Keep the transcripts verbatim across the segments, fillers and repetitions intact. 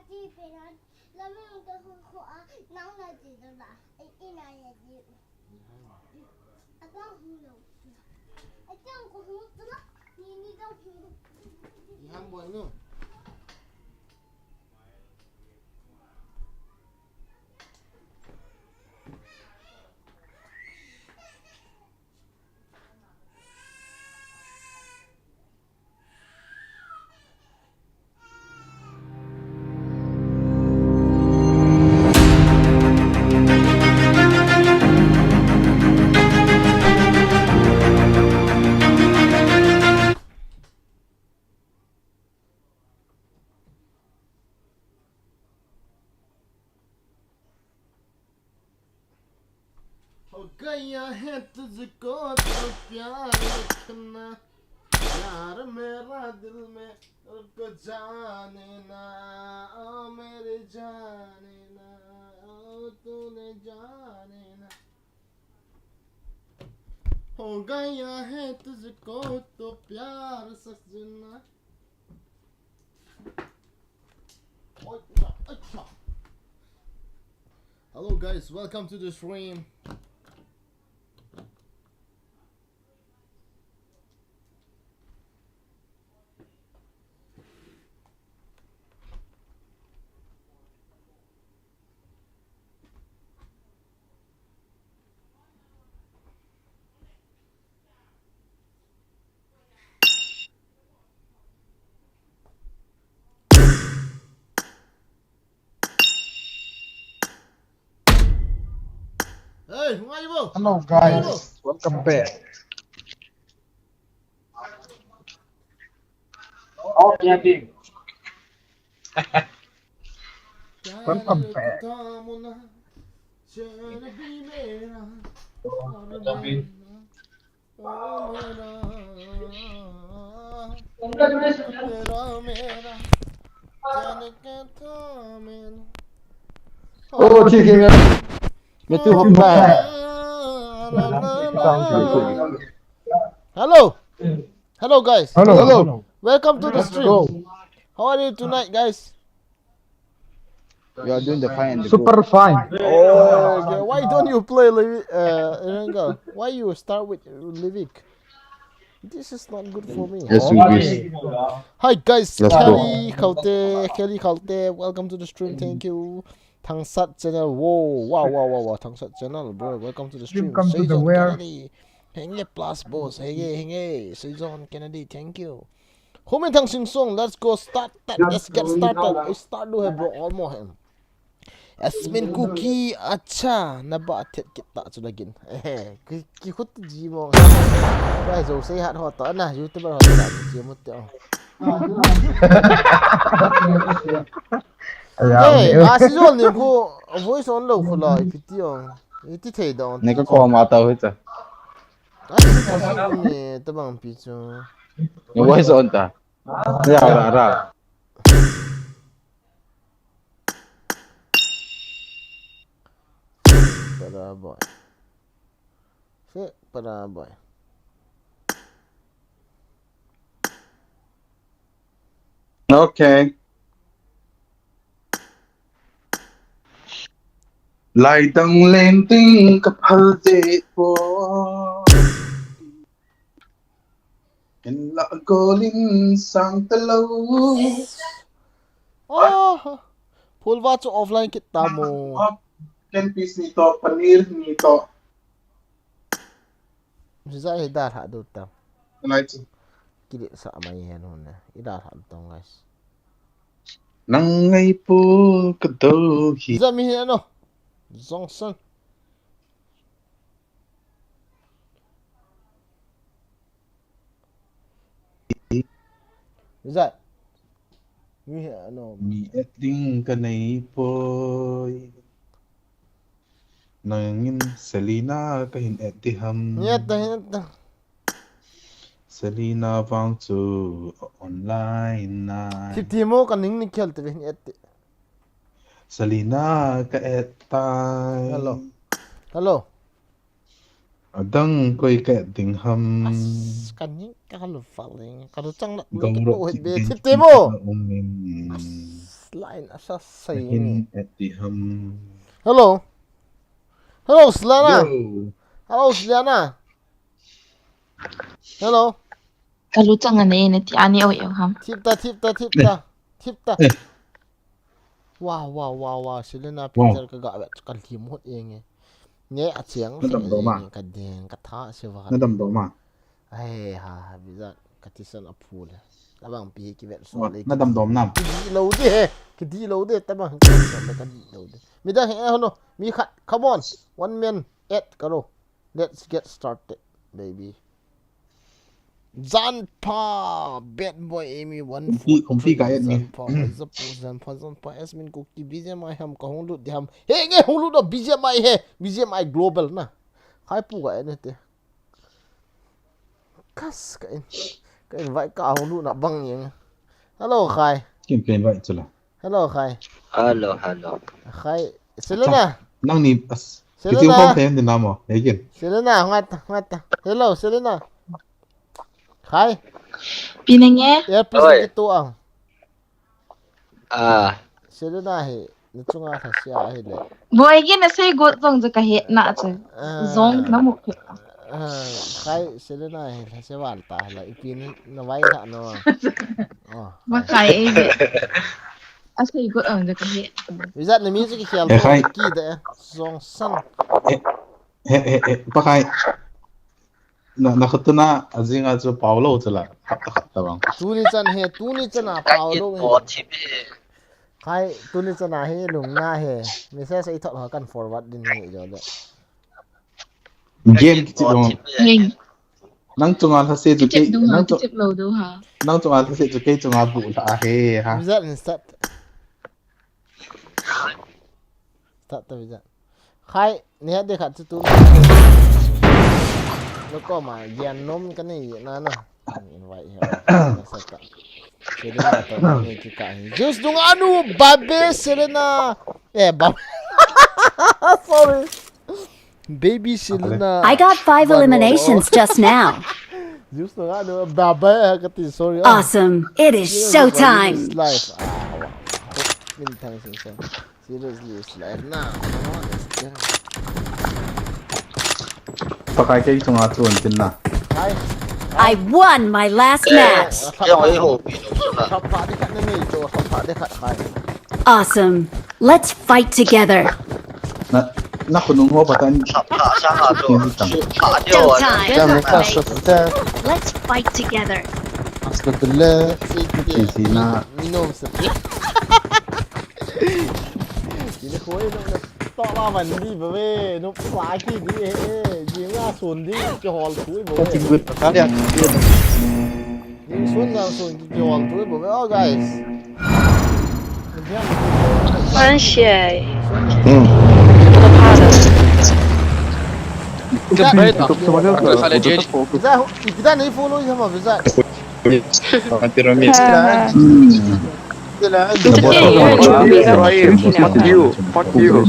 Ti pe na, lamang ta khu khu a, nang na ti da la, ai, i na ya ti. Atang hu lo. Atang ko hu tu la, ni ni tang hu. Ihan boy no. हो गया है तुझको तो प्यार रखना, प्यार मेरा दिल में तुझको जाने ना, ओ मेरे जाने ना, ओ तूने जाने ना। हो गया है तुझको तो प्यार सजना। Hello guys, welcome to the stream. Hey, where you go? Hello guys, welcome back. Okay, okay. Welcome back. Oh, ठीक है। मैं तो हम Hello. Hello, guys. Hello. Hello. Welcome to the stream. How are you tonight, guys? You are doing the fine. Super fine. Oh, okay. Why don't you play Livik? Uh, Eranga? Why you start with Livik? This is not good for me. Yes, we wish. Hi guys, Let's go. Kelly Khaute, Kelly Khaute, welcome to the stream. Thank you. Thangsat channel. Whoa, wow, wow, wow, wow. Thangsat channel, bro. Welcome to the stream. Come to the where? Henge plus boss. Henge, henge. Season Kennedy, thank you. Humin Thang Sing Song, let's go start that. Let's get started. Start do hai, bro. Almost. Asmin Kuki, acha, naba thet kita chu lagin. Ki, ki khut ji mo. Ba jo sei hat ho to na, YouTuber ho to ji mo te. Hey, a si jol ni ko voice on lo ko la ipiti o. Iti thei don. Ne ko ko ma ta ho cha. A si ko ni ta bang pi chu. Ni voice on ta. Ya ra ra. Para boy. Fit para boy. Okay. Laidang leng ting kaphal de po. Ken la golin sang talo. Oh, phulva chu offline kit ta mo. Ken piece ni to, paneer ni to. Sisa hi da ha do ta. Nai chu. Kili sa mai hen hun ne. I da ha do guys. Nang ngai pu ka do hi. Sisa mi hi ano. Johnson. Is that? Mi, ano? Mi et ding ka nei poi. Nangin Selena ka hin et di ham. Mi et ta, hin et ta. Selena vang chu online na. Ti ti mo ka ning ni khel te hin et ti. Selena ka et tai. Hello. Hello. Adang koi ka et ding ham. As, ka ning ka lu fa leng. Ka lu chang la. Dong ro to het be ti ti mo. As, Line asa sai ni. Nahin et diham. Hello. Hello, Selena. Yo. Hello, Selena. Hello. Kalu chang ane ne ti ani oi em ham. Thip ta, thip ta, thip ta. Thip ta. Eh. Wow, wow, wow, wow. Selena picture ka ga vet ka lim hot eng e. Ne a chiang. Na dam do ma. Ka deng ka tha se va. Na dam do ma. Ai ha, ha, biza ka ti san a phu le. Abang pi ki vet so le. Na dam dom nam. Ki di lo de he. Ki di lo de tabang ka di lo de. Mi da he hono. Mi khat. Come on. One man at karo. Let's get started, baby. Janpa, bad boy Amy one forty-three. Kumpi, kumpi ka et ni. Janpa, Janpa, Janpa, Janpa, Asmin Kuki, B G M I ham, ka hung lut di ham. He, nge hung lut do B G M I he, B G M I Global na. Khai pu ka et ni te. Kas ka in, ka invite ka hung lut na bang yang. Hello, Khai. Kim ka invite chula. Hello, Khai. Hello, hello. Khai, Selena. Nang ni, as, Selena. Kiching kong kayan din namo. Again. Selena, ngata, ngata. Hello, Selena. Khai. Pinenge? Ya, please, oi. Kitu ang. Ah. Selena he, na chunga tha sia he le. Boy, again, na sei got jong ja ka he na chu. Ah. Jong na mu phe. Ah, khai Selena he, la se wal ta la, ipi na vai tha no. Oh. Ma khai e. A sei got ang ja ka he. Vizat na music khel. Eh, khai. Ki de, song sang. Eh, eh, eh, pa khai. Na, na khatuna, a jinga chu Paulo chu la. Khat, khat ta bang. Tuni chan he, tuni chan a Paulo he. Khai, tuni chana hi lungna he. Message ei thot ho kan forward din hi jo le. Game kichep lo. Heng. Nang chunga lhase chu kei, nang chu, kichep lo do ha. Nang chunga lhase chu kei chunga bu la he ha. Vizat in start. Start ta vizat. Khai, ni ha de khat chu tu. Lo ko ma, gian nom ka nei na na. Invite here. Selena to ni ki ka hi. Juice dung anu, babe Selena. Eh, babe. Sorry. Baby Selena. I got five eliminations just now. Juice dung anu, babe, ka ti, sorry. Awesome. It is showtime. Life. Ah, wa. Min thang sing sing. Seriously, it's like, nah, come on, let's go. Pakai kei chunga chun tin na. Hai. I won my last match. Thap pha di khat na nei cho, thap pha di khat hai. Awesome. Let's fight together. Na, na khonung ho patan. Thap pha sa ha cho. Showtime. Let's fight together. Astaghfirullah. Sisi na. Minum sepi. Kini khoi no na to ba van di ba ve, no pa ki di e, e, ji nga sun di, ki hol thui ba ve. Ka ti gut ka ya. Ni sun na sun ki, ki hol thui ba ve, oh, guys. An shai. Hmm. Kita, kita ni follow sama bisa. Fuck you, fuck you.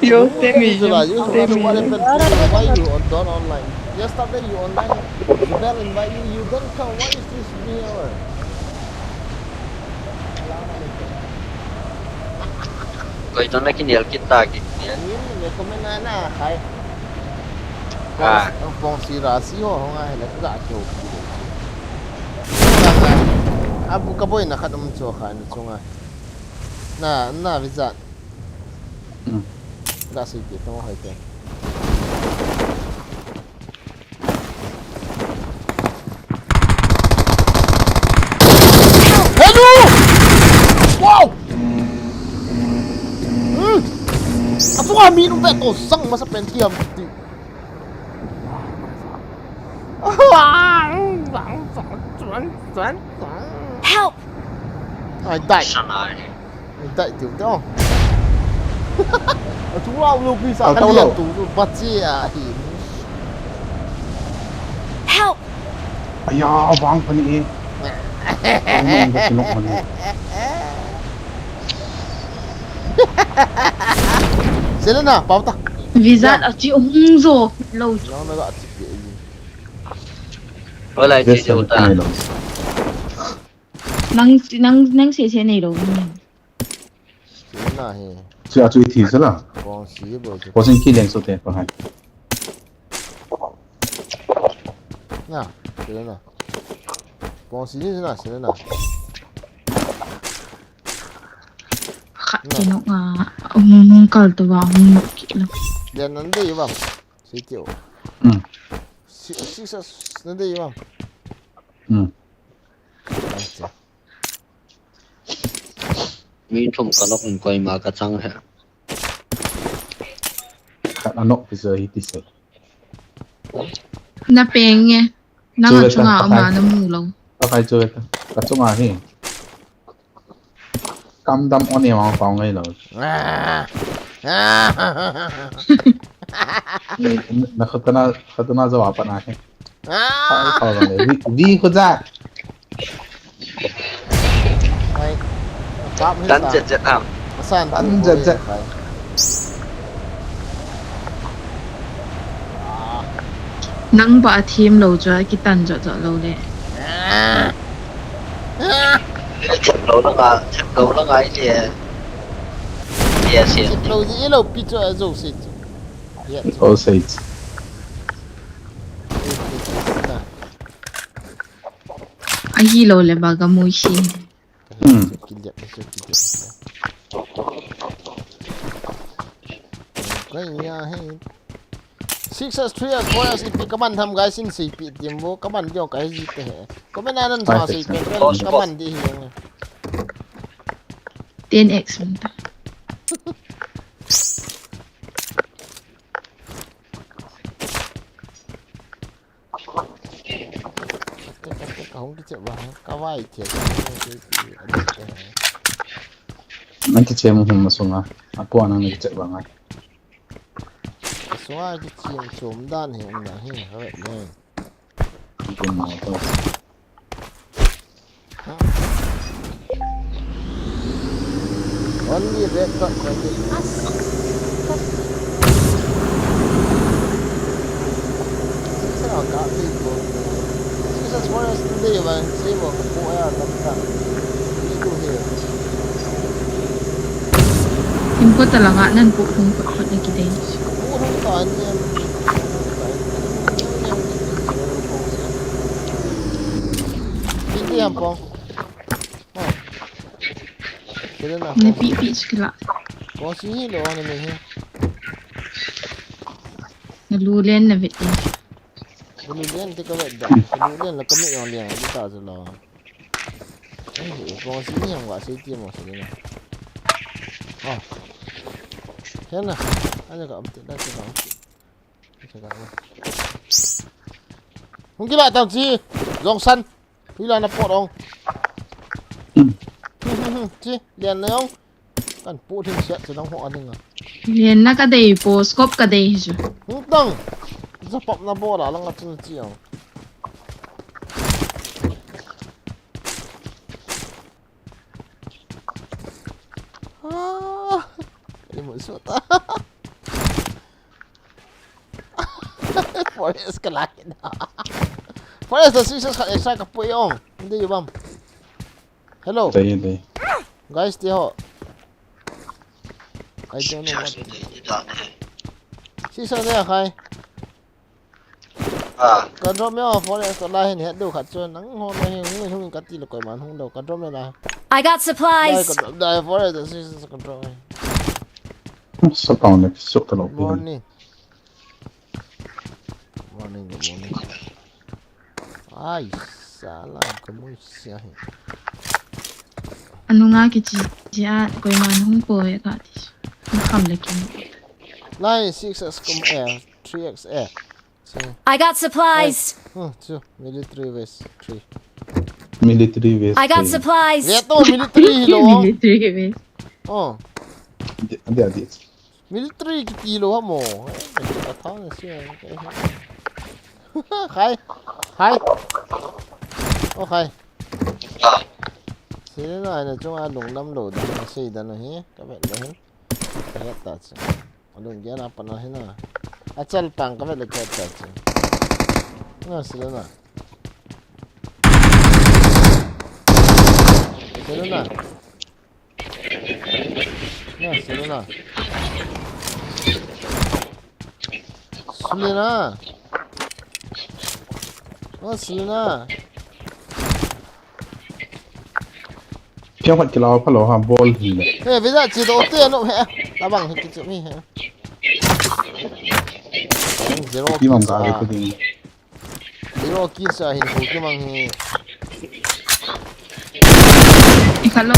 Yo, Temi, yo, Temi. Why you on, don't online? Yesterday you online. Zubel invite you, you don't come. What is this behavior? Koi to na kinel kita ki. Ni, ni comment na na, khai. Ah. Pong si ra si ho, ho ngai la ka ki ho. Abu ka boina khat um cho khai na chunga. Na, na vizat. Hmm. Ga si ki to hai te. Hello! Wow! Hmm. Atunga mi nung vet ko sang masa pen tiam ti. Help! I died. Sanai. Dai tiu te o. A tu lau lo pi sa ka lian tu tu ba chi a hi. Help! Aya, vang pani e. Vang pani e. Selena, pau ta. Vizat a chi hung zo lo. Nang na ga chi pe li. Wala chi Vest jo ta. Nang, nang, nang se se nei lo. Selena he. Chu a chu i thi sala. Kong si bo chu. Ko sin ki leng so te pa hai. Na, Selena. Kong si ni na, Selena. Khat ke nok a, um, kal to ba, um, nok ki lo. Dia nan dei bang. Sei tio. Hmm. Si, si sa, nan dei bang. Hmm. Ai, cha. Mi thum ka nok in koima ka chang he. Khat a nok pi zo hi ti se. Na peng e. Nang a chunga um a na mu lo. Ka khai chu ka chunga hi. Kam dam on e ma pau ngai lo. Na khatana, khatana jawab pa na he. Khai pa lo le. Vi, vi khuja. Hai. Kap hi tan sa. Jet jet ham. Asan tan jet jet. Hai. Nang ba a thim lo chu a kitan jo jo lo le. Thim lo la nga, thim lo la nga i le. Yes, yes. Thim lo ji i lo pi chu a jo sei chu. Ya chu. O sei chu. Ahi lo le ba ga mu hi. Hmm. Kiliat, kiliat, kiliat. Kaya he. Six S, three S, four S, ipi kaman tham guys, in seipi tim bo, kaman dio kai ji te he. Comment a nan sa seipi, kaman di hi. Ten X man ta. Kate, kate, ka hung kichep vang, ka vai che, ka hung che, che, che. Nang kichep mu hung ma sunga, a po nang kichep vang ai. Ka sunga kichep chom dan hi, um dan hi, ha, ne. Kichep mu to. Only red dot only. Sisa ka ti ko. Sisa suara sendiri bang, sebo ko ya lamta. Itu here. Him ko talanga nan ko hung ko ko na kidei. Ko hung ka ni. Hindi yan po. Oh. Kailan na? Na pi pi sikila. Kung sino lo, ano na yun? Nalulen na bit eh. Nalulen, tika wait da. Nalulen, la kami yung liang, kita sa lo. Ay, kung sino yung wasi, ti mo, sige na. Oh. Yan na. Ano ka, update na, tika update. Hung kila tang chi, Jongsan. Hila na pot ong. Chi, lian na ong. Kan pu thing siat chu dang ho aning a. Lian na ka dei po, scope ka dei hi chu. Hung tang. Japap na bola lang a chun chi ong. Ah, ini musuh ta. Forest ka lakin. Forest da six S ka extra ka pui ong. Hindi bam. Hello. Dei, dei. Guys, ti ho. I don't know what. Six S ne khai. Ah. Ka drop me off, Forest, la hin het du khat chu nang ho na hin hung hung ka ti lo koi man hung do ka drop me la. I got supplies. Ka drop da Forest, si si ka drop me. Sa pang ne su ta lo pi. Morning. Morning, good morning. Ai, sala, ka mu sia hi. Anu nga ki chi chi a koi man hung ko e ka ti. Kham le kin. Line six S kum eh, three X eh. I got supplies. Oh, chu, military vest three. Military vest. I got supplies. Ye to military hi lo. Military vest. Oh. Adi, adi, adi. Military kiti lo ha mo. Eh, ka tha na sia. Khai. Khai. Oh, khai. Sila na, na chunga lunglam lo da na sei da na hi. Ka vet lo hi. Ka vet ta chu. Lunggen a pat na hi na. Achal pang ka vet le ka ta chu. Na sila na. Sila na. Na sila na. Sila na. Na sila na. Kya khat kila pha lo ha bol hi le. He, visa chi do te no he. Tabang he kichu mi he. Zero. Ki mam ka ke kuding. Zero kills a hin hu kimang hi. Ikalo.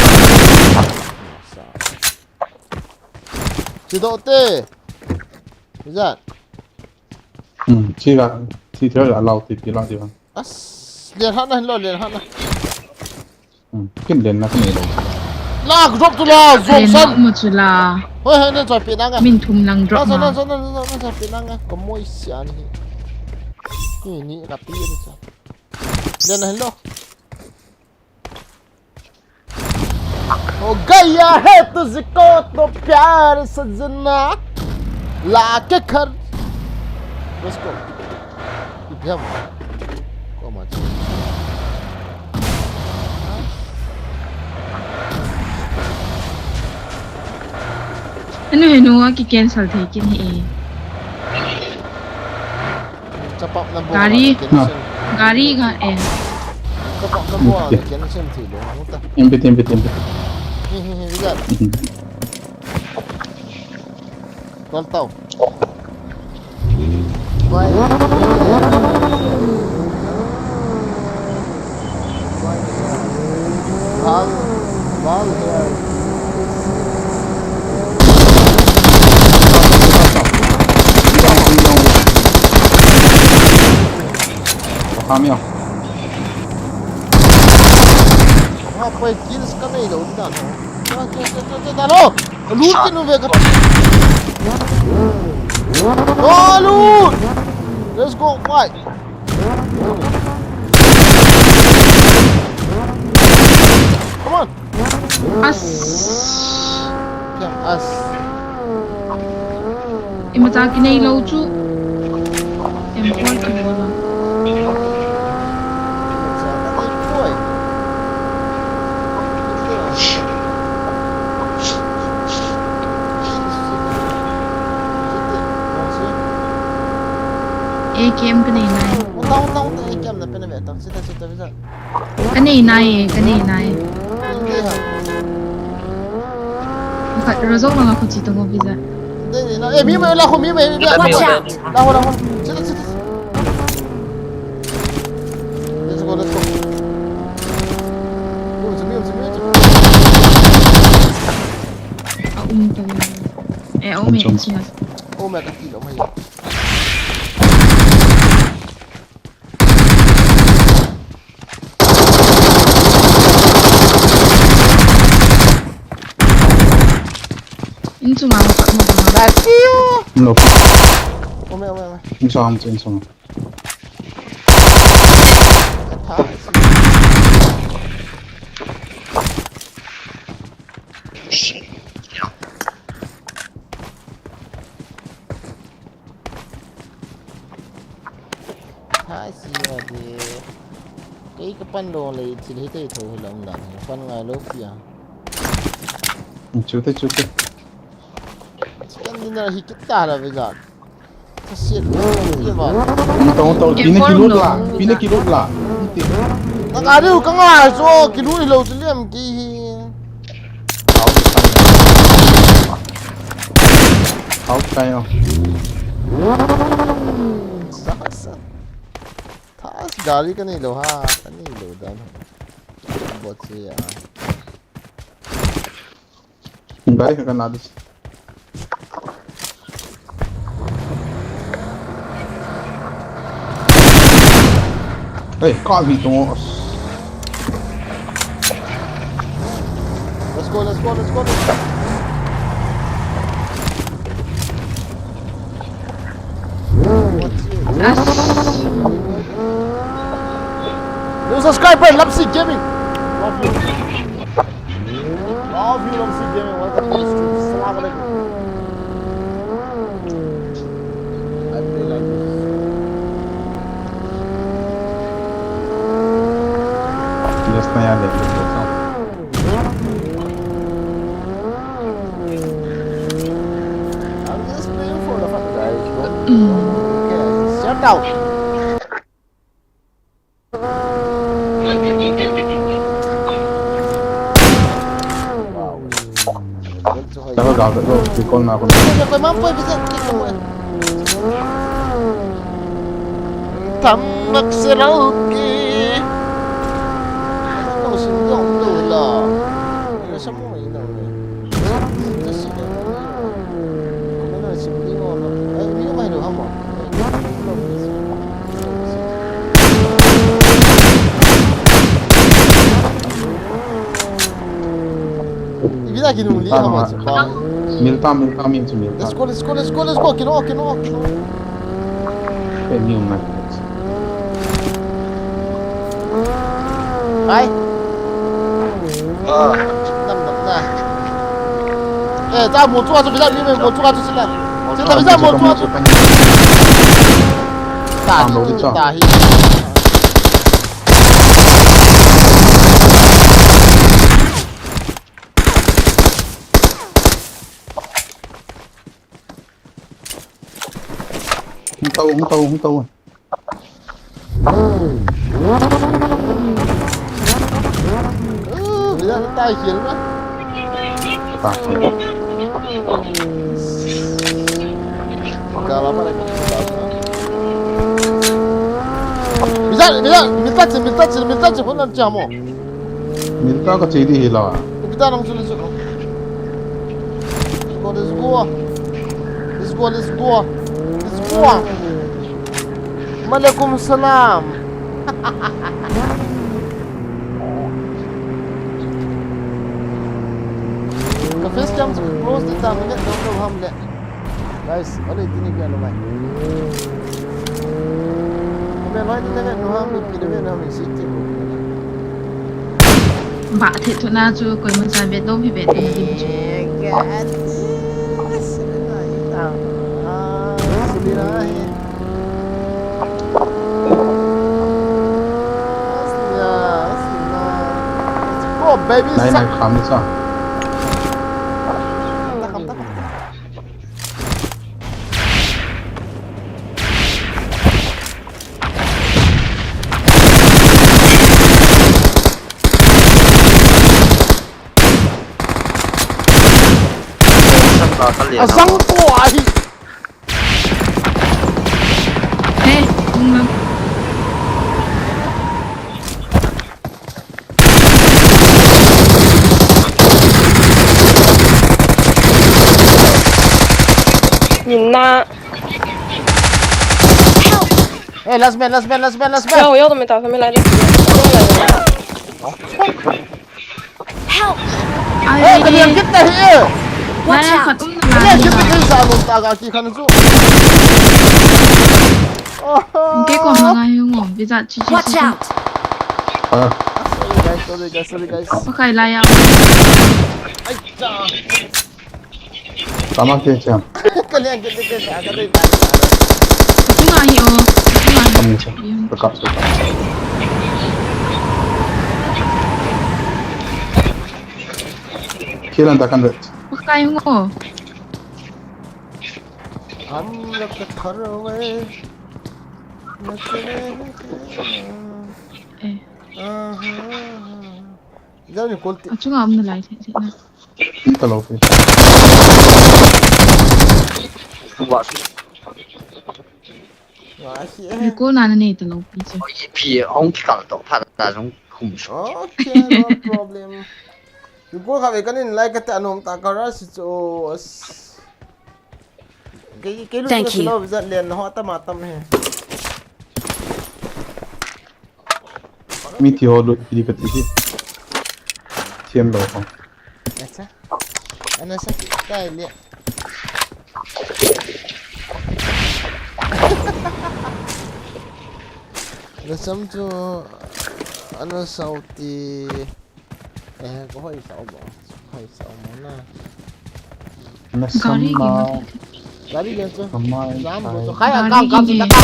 Sa. Chi do te. Visa. Hmm, chi la, chi thei la lau ti ti la ti la. As, len hana lo, len hana. Hmm, kin len na kin lo. La, drop tu la, zom san. Len na mu chu la. Hoi, hoi, na choi pe na nga. Min thum lang drop na, ma. Na, na, na, na, na choi pe na nga. Ko moi sia ni. Ni, ni ka pi ni sa. Len na lo. हो गया है तुझको तो प्यार सजना लाके खर. Let's go. Ipi ham. Ko ma chu. Anu he nu a ki cancel thei kin hi e. Chapap na bo. Gari. Gari ga e. Chapap na bo. Ken sem thi lo. Muta. Empty, empty, empty. Hi, hi, hi, bigat. Tol tau. Bal, bal here. Kami ah. Wah, pai kills ka nei lou dan. Lut kit nu ve ka. Lut! Let's go, fight. Come on. As. Kya as? Imacha kinei lou chu. M four kibol a. A K M kanei nai. Uta, uta, uta, A K M na pe na ve tang, sita, sita, sita. Kanei nai, kanei nai. Khat ra jong langa khuti to mo visa. Dei, dei, la, eh, mi mai la ho, mi mai, mi mai. Watch out! La ho, la ho. Sita, sita. Let's go, let's go. Mi um, mi um, mi um. A um to. Eh, a um e, chom. Sina. Oh my God, kilo mai. In chunga khat mo. That's you. No. Ome, ome, ome. In chunga, in chunga. Hai si a de. Kei ka pan dong le thil hi tei tho hi lam dan. Pan ngai lou pia. Chu te, chu te. Chicken dinner hi kit ta la ve ga. Ka sian. Ye ba. Tong, tong, pi na kilut la. Pi na kilut la. Na ka diu ka ngai so kilut lou chu liam ki hi. Hau kai o. Sa, sa. Thas gari ka nei lou ha, ka nei lou dan. Bot se ya. Gari ka na dis. Hey, ka vi to. Let's go, let's go, let's go, let's go. As. New subscriber, Lapsi Gaming. Love you. Love you, Lapsi Gaming. Welcome to the stream. Assalamu alaikum. Tao. Tao ga ga lo, recall na ko. Koi, koi, mam poi, bisa, koi, koi. Tam nak serau ki. Kau sendok tu lah. Kau semua ini. Milta, milta, milta, milta. Let's go, let's go, let's go, let's go. Kino, kino, kino. Hey, new map. Hai. Ah. Nam, nam, na. Eh, ta mo chu ka chu, bisa ni mo chu ka chu sila. Sila, bisa mo chu ka chu. Ta hi, ta hi. Hung tau, hung tau, hung tau. Milta, milta, milta, milta, milta, milta, milta, milta, milta, Milta ka che di hi la. Milta nang chu le chu. Let's go, let's go. Let's go, let's go. Let's go. Malekum salam. Ka face cam chu close di ta, minute dong dong ham le. Guys, ole tini pia lo mai. Ame loi ni le no ham ni pi le no ham ni si ti ko. Ba the thu na chu koiman sa ve dom hi ve dom hi chu. Go, baby. Nai, nai, kham ni sa. Asang ko ahi. Hey, Nina. Hey, last man, last man, last man, last man. Yo, yo, tumi ta, tumi lai. Help! Hey, kaliang kita hi. Watch out! Kaliang kita hi sa along taga ki kan su. Ke ko ma ngai ngo, bisa chi chi. Watch out! Sorry guys, sorry guys, sorry guys. Pakai lai ya. Ai ta. Tama ke cham. Kaliang ke ke sa ka dei ta. Tunga hi o. Tunga hi. Kami sa. Ka ka. Kilan ta kan vet. Pakai ngo. Am lak ka thar ve. Eh. Jani kolti. Achunga amna lai the na. Pi ta lo pi. Wa. Wa si. Ni ko na na nei ta lo pi che. Oi pi ong ki kal to pha na jong khum so. Okay, no problem. Ni ko ka ve kan in lai ka ta nom ta ka ra si cho. Thank you. Mi thi ho lut pi ka ti hi. Thiam lo ho. Acha. Ana sa kai le. Ana sam chu ana sau ti. Eh, ko hoi sao mo. Hoi sao mo na. Gari ke ma. Gari ke chu. Jam ko chu. Khai a kam kam chu ta kam.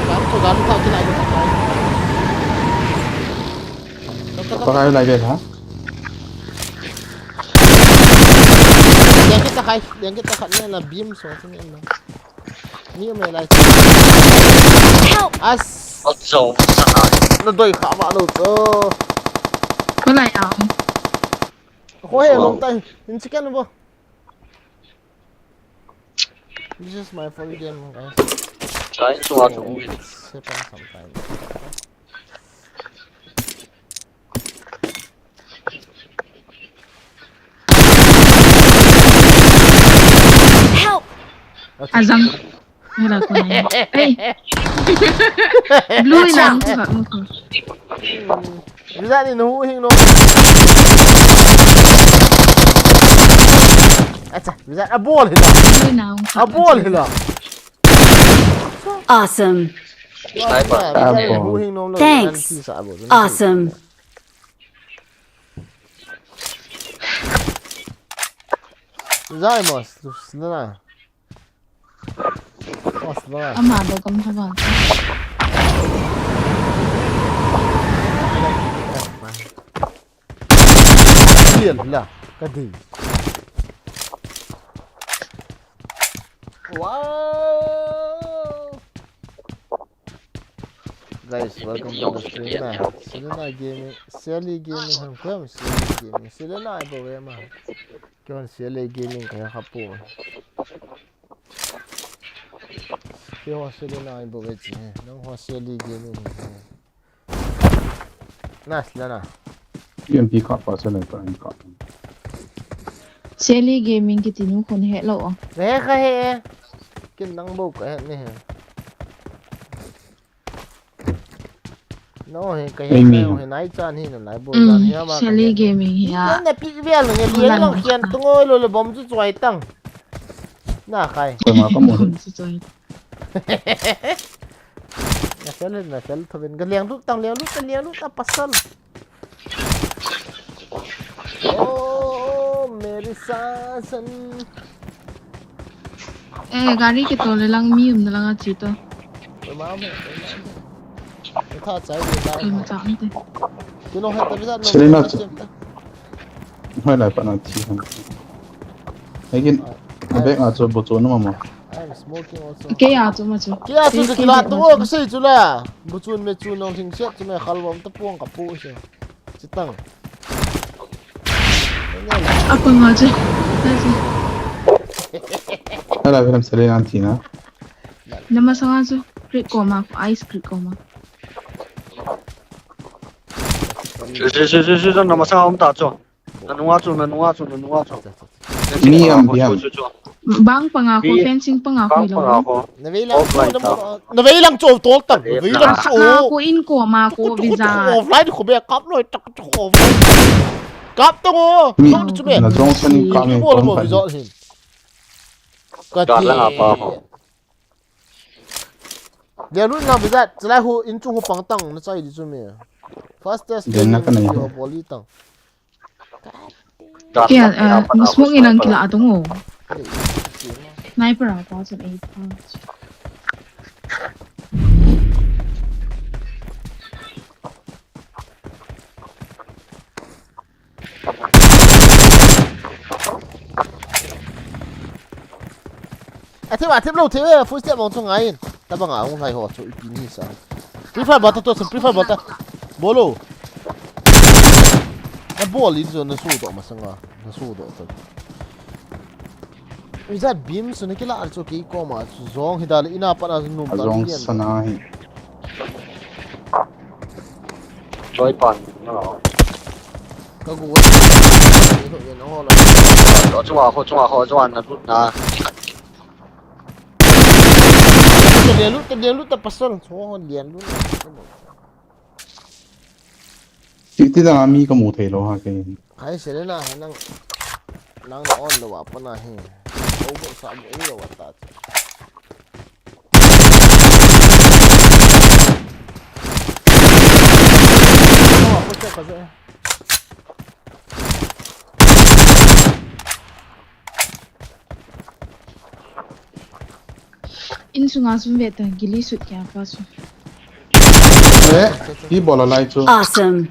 Jam ko gari ta kinai ko ta. Pakai lai ve ha. Liang kita khai, liang kita khat ni la beam so ni la. Ni me lai. Help! As. Ot zo sa na. Na doi kha ba lo to. Ko lai a. Ko he long tai. In chicken bo. This is my first game, guys. Try to watch it. It's happen sometimes. Help! Azang. Wala ko na. Hey. Blue in ang ko. Bisa ni nuhu hing no. Acha, bisa a ball hila. Blue in ang ko. A ball hila. Awesome. Sniper. Thanks. Awesome. Zai mas, tu sila. Mas ba. Ama do kam thaban. Kill la, kadi. Wow. Guys, welcome to the stream na. Selena Gaming, Sally Gaming ham ko, Sally Gaming. Selena ai bo ma. Kyo Sally Gaming kaya kapo. Kyo Selena ai bo chi. Nang ho Sally Gaming. Na Selena. P M P ka pa Selena ka in ka. Sally Gaming kiti nu khun he lo. He kha he. Kin nang bo ka he ni he. No, he ka he ka he nai chan hi no nai bo jan hi ama. Sally Gaming hi a. Na pi vel nge liang lang khian tu ngoi lo le bom chu choi tang. Na khai. Ko ma ka mo. Bom chu choi. Na fel na fel tho ben ga liang lut tang liang lut liang lut a pasal. Oh, Mary Sasan. Eh, gari ke to le lang mi um na lang a chi to. Oi ma me. Tha chai de da. Oi ma cha ante. Kino hai ta bisa no. Selena. Hoi lai pa na thi ham. Again. Bek a chu bu chu no ma. I am smoking also. Ke a chu ma chu. Ke a chu chu kila tu o ka sei chu la. Bu chun me chu nong thing siat chu me khal bom ta puang ka pu se. Chitang. A ko ma chu. Ala velam Selena an thi na. Nama sanga chu. Creek ko ma, ice creek ko ma. Chu, chu, chu, chu, chu, nama sanga um ta chu. Na nunga chu, na nunga chu, na nunga chu. Mi am biang. Chu, chu, chu. Bang panga ko, fencing panga ko. Bang panga ko. Na vei lang chu, na vei lang chu tol tang. Na vei lang chu. Nga ko in ko ma ko visa. Offline ko be kap loi tak chu offline. Kap tang o. Mi. Kap chu be. Na jong sani kap mi ko mo visa hin. Ka ti. Dia lu na visa, chalai hu in chung hu pang tang na chai di chu mi. Fastest. Dia na ka na. Boli tang. Kya, uh, smoke in ang kila atong o. Sniper a pa sa eight. Athip, athip lou, thip, eh, full step mong chu ngai in. Tabang a hung lai ho chu ipi ni sa. Free fire bata to, free fire bata. Bolo. Na bol in chu na su to masanga. Na su to to. Is that beam su na kila chu ki ko ma chu zong hi dal ina pa na nu ta. Zong sana hi. Choi pan, no. Ka gu. Ni ho yen ho la. Chunga kho, chunga kho, chunga na lut na. Ka lian lut, ka lian lut ta pasal. Chunga ho lian lut. Ti, ti dang a mi ka mu thei lou ha kei. Hai Selena ha nang, nang na on lou a pa na hi. Ko bo sa bo lou a ta. In sunga sum ve ta, gili sut kya pa su. Eh, hi bola lai chu. Awesome.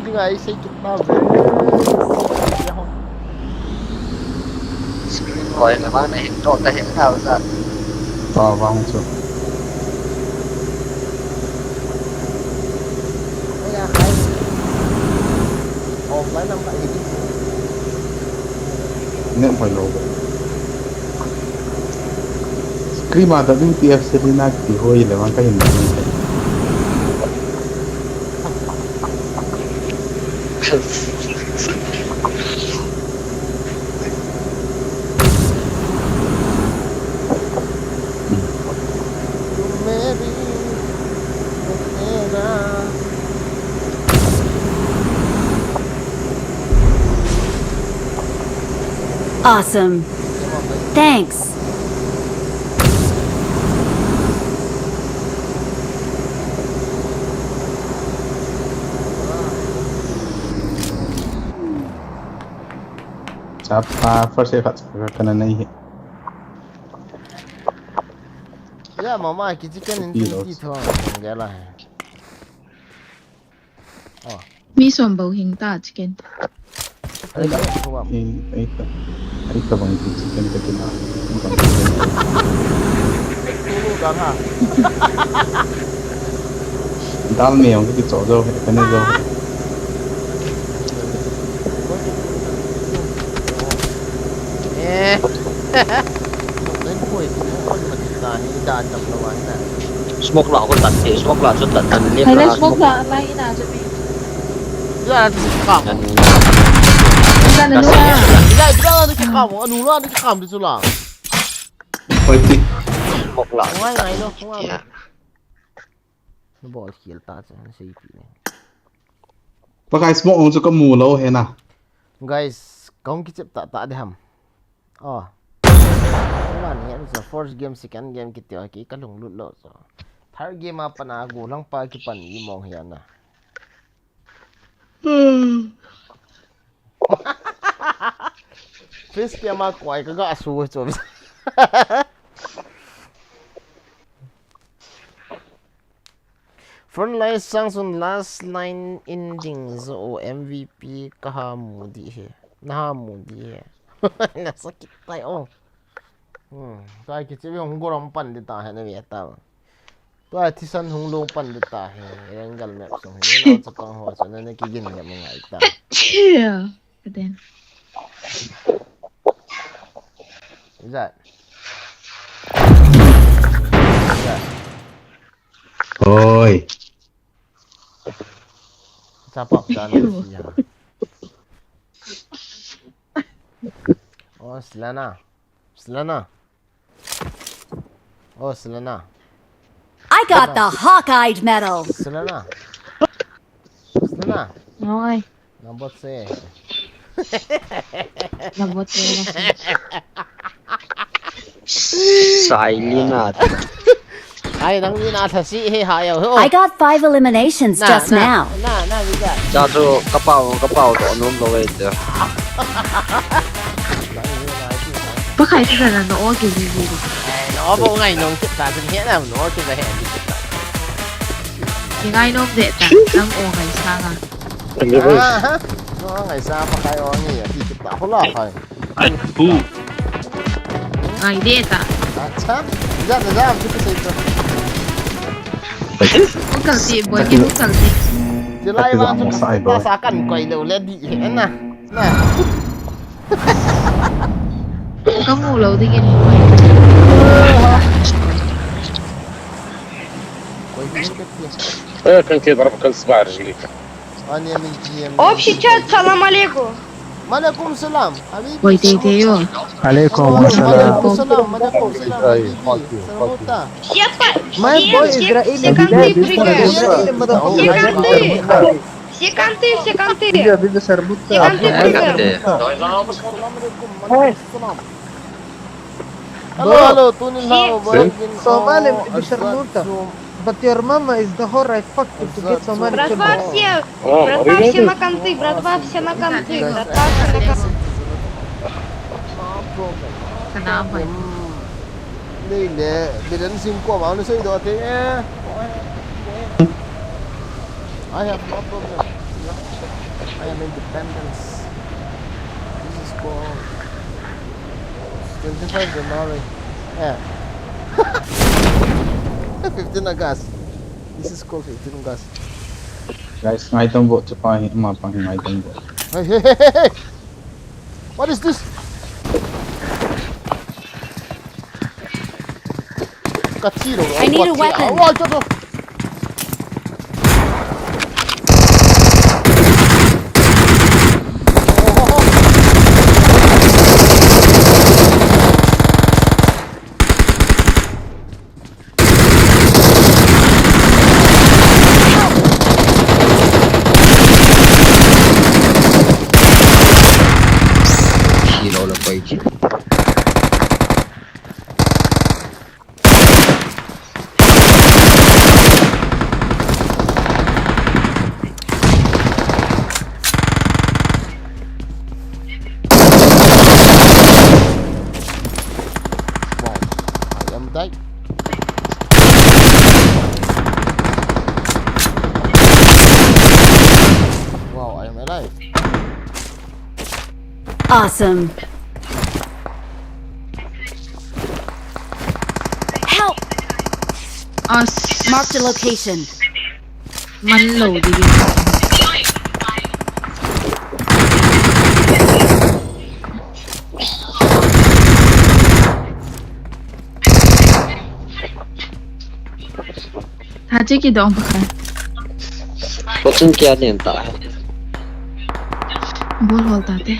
Screen dinga isei kit tave. Screen koi le vang nahin doh ta hen hao sa. Tua vang chu. Aya, hai. Offline lam ka hi. Net hoi lou. Screen a W T F Selena kiti hoi le vang kahin. Awesome. Thanks. Chapa, first aid khat kana nei hi. Ya, mama, kichi ken in ti tho, ngela he. Oh. Mi som bou hing ta chicken. Ai, ai, ai, ai, ai, ka bang ki chicken ka kina. Tulu ka ha. Dal me ong ki cho jo, ka ne jo. Eh. Len koi, len koi ma ta ni da cham lo wan na. Smoke la ko tat te, smoke la chu tat tan le. Hai la ka smoke la la ina chu ni. Ya, tu kam. Ina na nu. Ya, ya, ya, tu kam. Anu la, tu kam tu la. Koi ti. Smoke la. Ngai, ngai lo, ngai lo. Ya. Na bol khel ta chu, na sei pi le. Pakai smoke ong chu ka mu lo he na. Guys, kong kichep ta ta de ham. Oh. Mani, hian chu first game, second game kiti a ki ka lunglut lo chu. Third game a pan a golang pa kipan i mong hian a. Face cam a koi ka ga su chu. Frontline sang sun last line in ding zo M V P ka ha mu di he. Na ha mu di he. Na sakit tai o. Hmm, tai kichi hung golang pan di ta he na ve ta. Tua thisan hung long pan di ta he. Jungle map sung he. Na chapang ho chu na na kigin ngam ngai ta. Chia. Ka den. Is that? Is that? Oi. Chapap dan siya. Oh, Selena. Selena. Oh, Selena. I got the Hawkeye medal. Selena. Selena. Oi. Number three. Number three. Silena. Ai, nang ni na tha si he ha yo ho. I got five eliminations just now. Na, na, na, na, na. Cha chu ka pau, ka pau to nom lo ve te. Pakai chu na no o ki ji ji. Ai, no bo ngai nom ki ta chu he na no ki ba he. Ki ngai nom de ta, nang o ngai sa nga. Aha. No ngai sa Pakai o ngi a ti ta ho la kai. Ai, pu. Ngai de ta. Acha. Ja, ja, ja, ki pe sei to. Ko kal ti, boy, ki ko kal ti. Ti lai wa chu ta sa kan koi lo le di he na. Na. Ka mu lo ding e. Koi ding ke ti. Eh, kan ke darab kan sbar jili. Ani amin G M. Общий чат, салам алейкум. Малейкум салам. Habibi. Oi, te, te, yo. Алейкум ассалам. Малейкум салам, малейкум салам, habibi. Salam ta. Все по-, все, все, все канты прыгают. Все канты. Все канты, все канты. Все канты прыгают. Давай заново. Малейкум салам. Hello, hello, tuni la. Somali, Bishar Nurta. But your mama is the whore, I fucked you to get Somali children. Братва, все, братва, все на конты, братва, все на конты, братва, все на конты. Kana bai. Nei le, bidan sim ko ma nu sei do te. I have no problem. I am independence. This is called twenty-five January. Yeah. Fifteen August. This is called fifteen August. Guys, ngai tam vo, chapa hi, ama pa hi ngai tam vo. Hey, hey, hey, hey, hey! What is this? Ka thi lo. I need a weapon. Oh, chop, chop. Hero le koi ki. Wow, I am dead. Wow, I am alive. Awesome. Help! Us. Marked a location. Man lo di. Tha che kidong pakhat. Coaching kia nen ta. Bol hol ta te.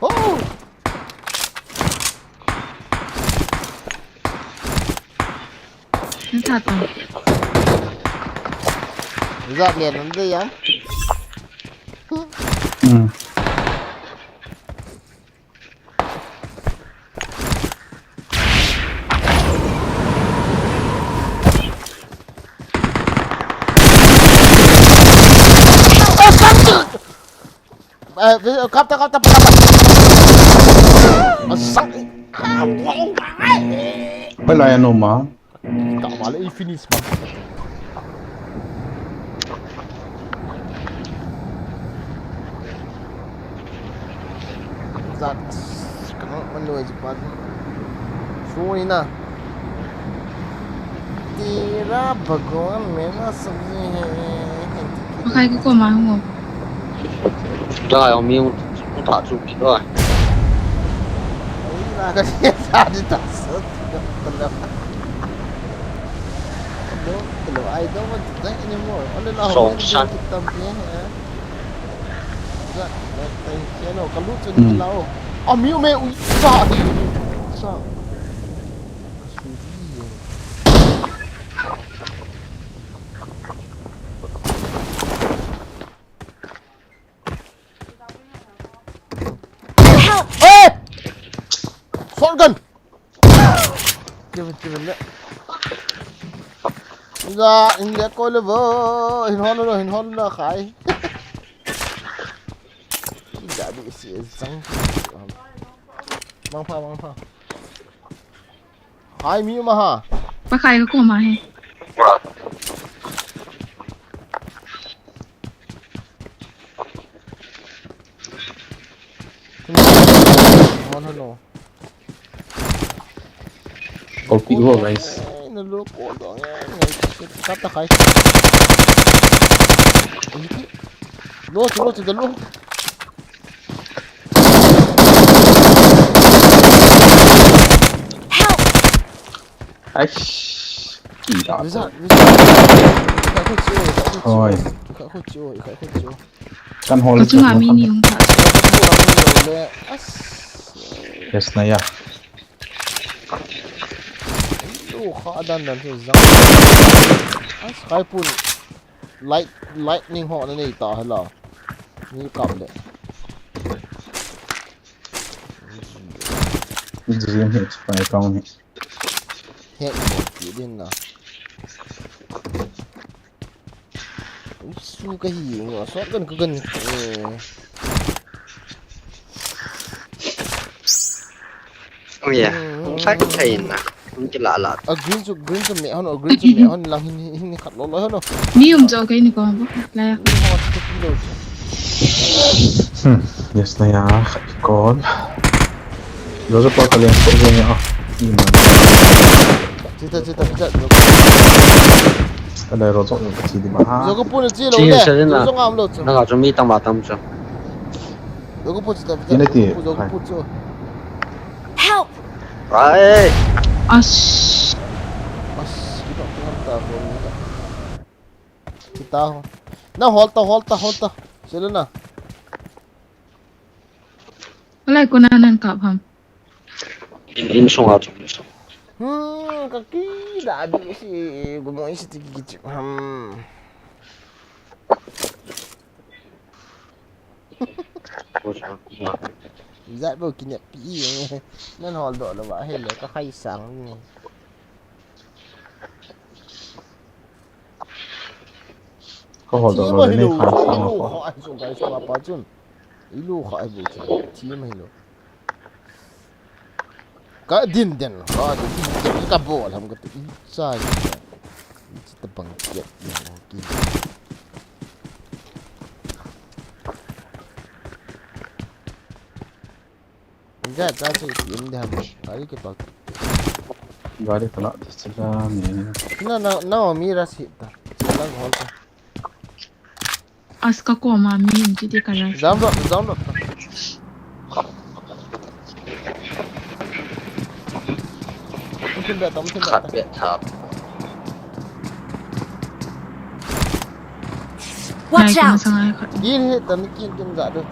Oh! Nta to. Zat lian nan de ya. Hmm. Eh, kap ta, kap ta, kap ta, kap ta. Asang. Pai lai ano ma. Kap ma le, i finish ma. Zat. Kano, manu e jipan. Sui na. Tera bhagwan, mera sabji hai. Makai ko ko ma ho. Jai, mi ta chu ki doi. Ai, la ka ye sa di ta sa. Hello, hello, I don't want to die anymore. Ole la ho. Song san. Tam ye. Za, ta ye lo, ka lu chu ni la o. A mi me u sa hi. Sa. Help! Hey! Shotgun! Kevin, Kevin, le. Za, in le ko le vo, hin hol lo, hin hol lo, khai. Ida bi si zang. Mang pha, mang pha. Hai mi ma ha. Pa khai ko ma he. Mon halo. Copy ho, guys. Ai, na lo ko dong ya. Kap ta khai. Lo chu, lo chu, da lo. Help! Aish. Kita. Vizat, Vizat. Ikha khu chu, ikha khu chu. Oi. Ikha khu chu, ikha khu chu. Kan hol. Kachunga mi ni hung tha. Ikha khu chu, ikha khu chu. As. Yes na ya. Lo kha dan dan chu zang. As, khai pun. Light, lightning ho na nei ta hala. Ni kap le. Dream hit, pai kong hit. Hek mo ki din na. Su ka hi ngo, so kan ka kan. Eh. Oh yeah. Hung thak thei na. Hung kila la. A green chu, green chu me hon, a green chu me hon lang hin hin khat lo lo hon. Mi um jo ke ni ko ba. La ya. Hmm. Yes na ya. Kol. Lo zo pa ka lian ko ni a. Ima. Chita chita chita. Ka le ro zo ka chi di ma ha. Zo ko pun chi lo Chi le. sa din na. Zo ngam lo chu. Na ka chu mi tang ba tam chu. Zo ko pun chita. Ini ti. Zo ko pun chu. Help! Ai. As. As, kita kita ta ko ni ta. Kita ho. Na hol ta hol ta hol ta. Sila na. Wala ko na nan kap ham. In in song a chu. Hmm, ka ki da bi si gumo isi ti ki ki. Hmm. Zat bo ki ne pi. Nan hol do lo ba he le ka khai sang ni. Ka hol do lo le nei khai sang ko. Ai so guys, pa pa chun. Ilu kha ai bu chun. Team hilo. Ka din den, ka din den, ka bol ham ka ti. Sai. Ti ta bang kiat. Ki. Ga ta che ti em de ham. Ai ke pa. Gari kala di sila ni. Na na na mi ra si ta. Lang hol ta. As ka ko ma mi um ti ti ka ra. Jam ro, jam ro. Tum tum be, tum tum Khat be. Be tha. Watch out! Sang ai khat. Kin he tan kin kin ja do.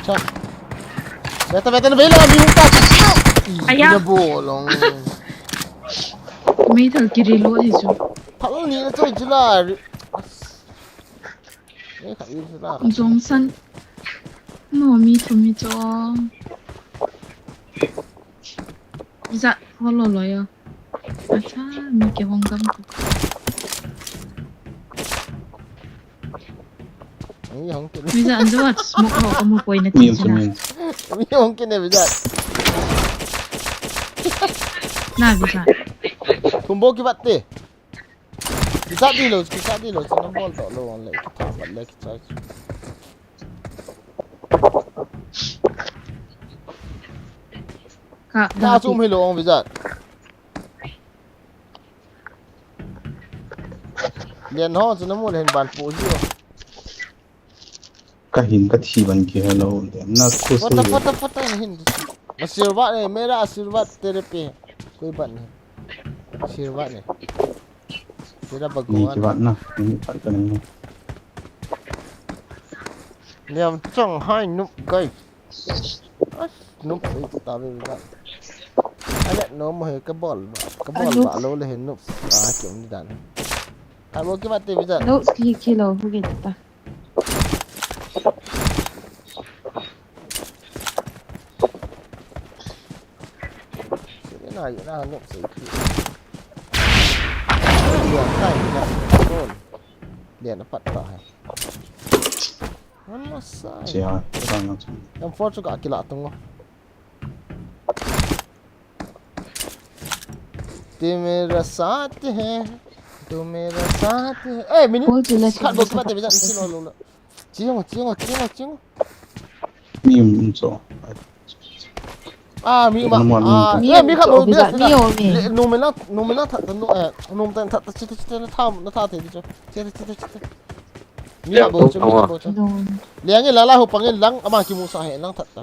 Cha. Beta beta na bela mi hung ta. Aya. Na bolong. Mei thal ki reload hi chu. Thal ni na choi chula. Ni kha i chula. Jong san. No mi thu mi cho. Za holo lo yo. Acha mi ke hong gam ko. Ni hong kin. Mi za anjo at smoke ho ko mo poi na Mi ti chu na. mi. Mi hong kin ne bi za. Na bi za. Kum bo ki bat te. Ki sa di lo, ki sa di lo, sa na bol to lo le ki ta bat le ki sa. Ka. Na sum hi lo ong bi za. Lian ho chu na mu le hin ban pu ji. Ka hin ka thi ban ki hello. Na khu Pata si. Pata pata na hin. आशीर्वाद है, मेरा आशीर्वाद तेरे पे है। कोई बात नहीं। आशीर्वाद है। तेरा Ni भगवान ki bat na. Ni bat ka ni. Liam chang hai nup gai. Nup sai ta ve ga. Ale no mo he ka bol ba. Ka bol ba lo le he nup. Ah, ki ni dan. Ka bo ki bat te bi dan. Lo ki ki lo hu ki ta. Sige na, yun na, nup sai ki. Liam tai na. Liam na pat ta hai. Ano sai? Siya, parang Yang four chu ka kila tung. Te mera saath hai, tu mera saath hai. Eh, mini. Kol chule khat bol khat te bija, mini lo lo lo. Chiang, chiang, chiang, chiang. Mi um cho. Ah, mi ma. Ah, mi khat bol bija. Nung mela, nung mela that, nung eh, nung tan that, chita chita na tha, na tha te bija. Chita chita chita. Mi khat bol cho, mi khat bol cho. Liang e lala ho pang e lang, ama kimu sa he lang that ta.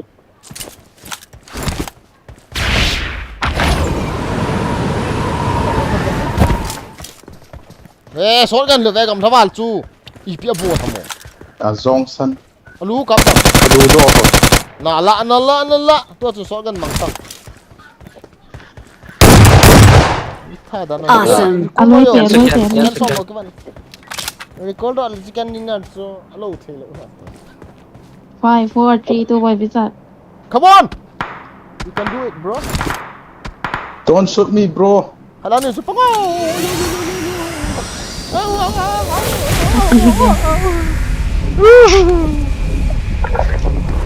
Eh, shotgun lo ve gam thaval chu. Ipi a bu tham mo. A jong san. Alu kap ta. Alu do ho. Na la, na la, na la. Tua chu shotgun mang ta. Tha da na. Awesome. Alu te, alu te. Recall do al chicken dinner chu alo thei lo. Five, four, three, two, one, bisa. Come on! You can do it, bro. Don't shoot me, bro. Hala ni su pango.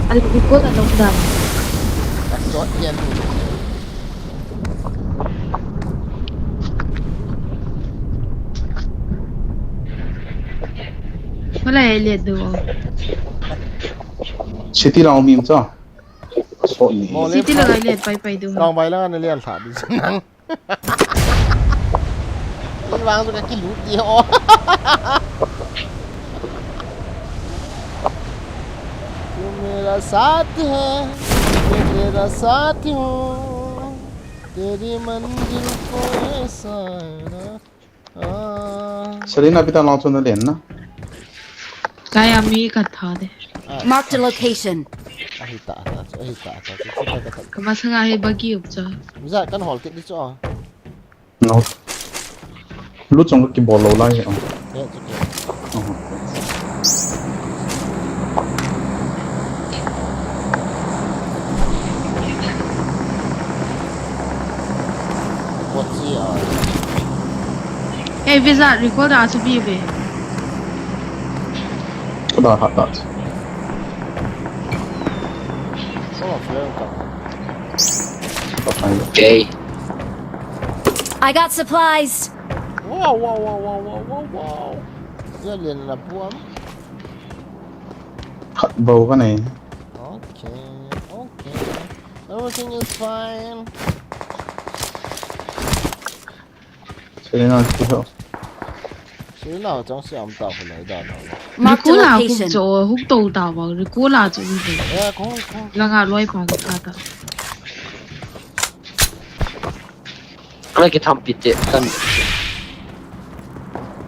Alam ko na nung dam. That's not the end. Wala e le do. City lang umim cha. So ni. City lang ai le pai pai do. Lang bai lang na le tha di nang. Ni wang tu ka kilut di o. Tu mera saath hai, main tera saathi hoon. Teri manzil ko aisa na. Ah. Selina, abhi to launch hone dena. Kaya mi ka tha de. Marked a location. Ahi ta ta, ahi ta ta. Ka masanga hi bagi up cha. Mija kan hol kit di cho. No. Lu chong ki bol lo lai. Ya, chu ke. What's he on? Hey, Visa, record a chu bi be. Kau dah hak tak. Oh, friend, tak. Okay. I got supplies. Wow, wow, wow, wow, wow, wow, wow. Dia lian na buam. Hak bau kan eh. Okay, okay. Everything is fine. Selina, kiho. Selina, chang si am ta ko lai da na. Marked a Rikula huk location. Cho huk to ta ba. Rikula cho ni. Eh, ko, ko. Langa loi pa ka ta. Kala ki tham pi te kan.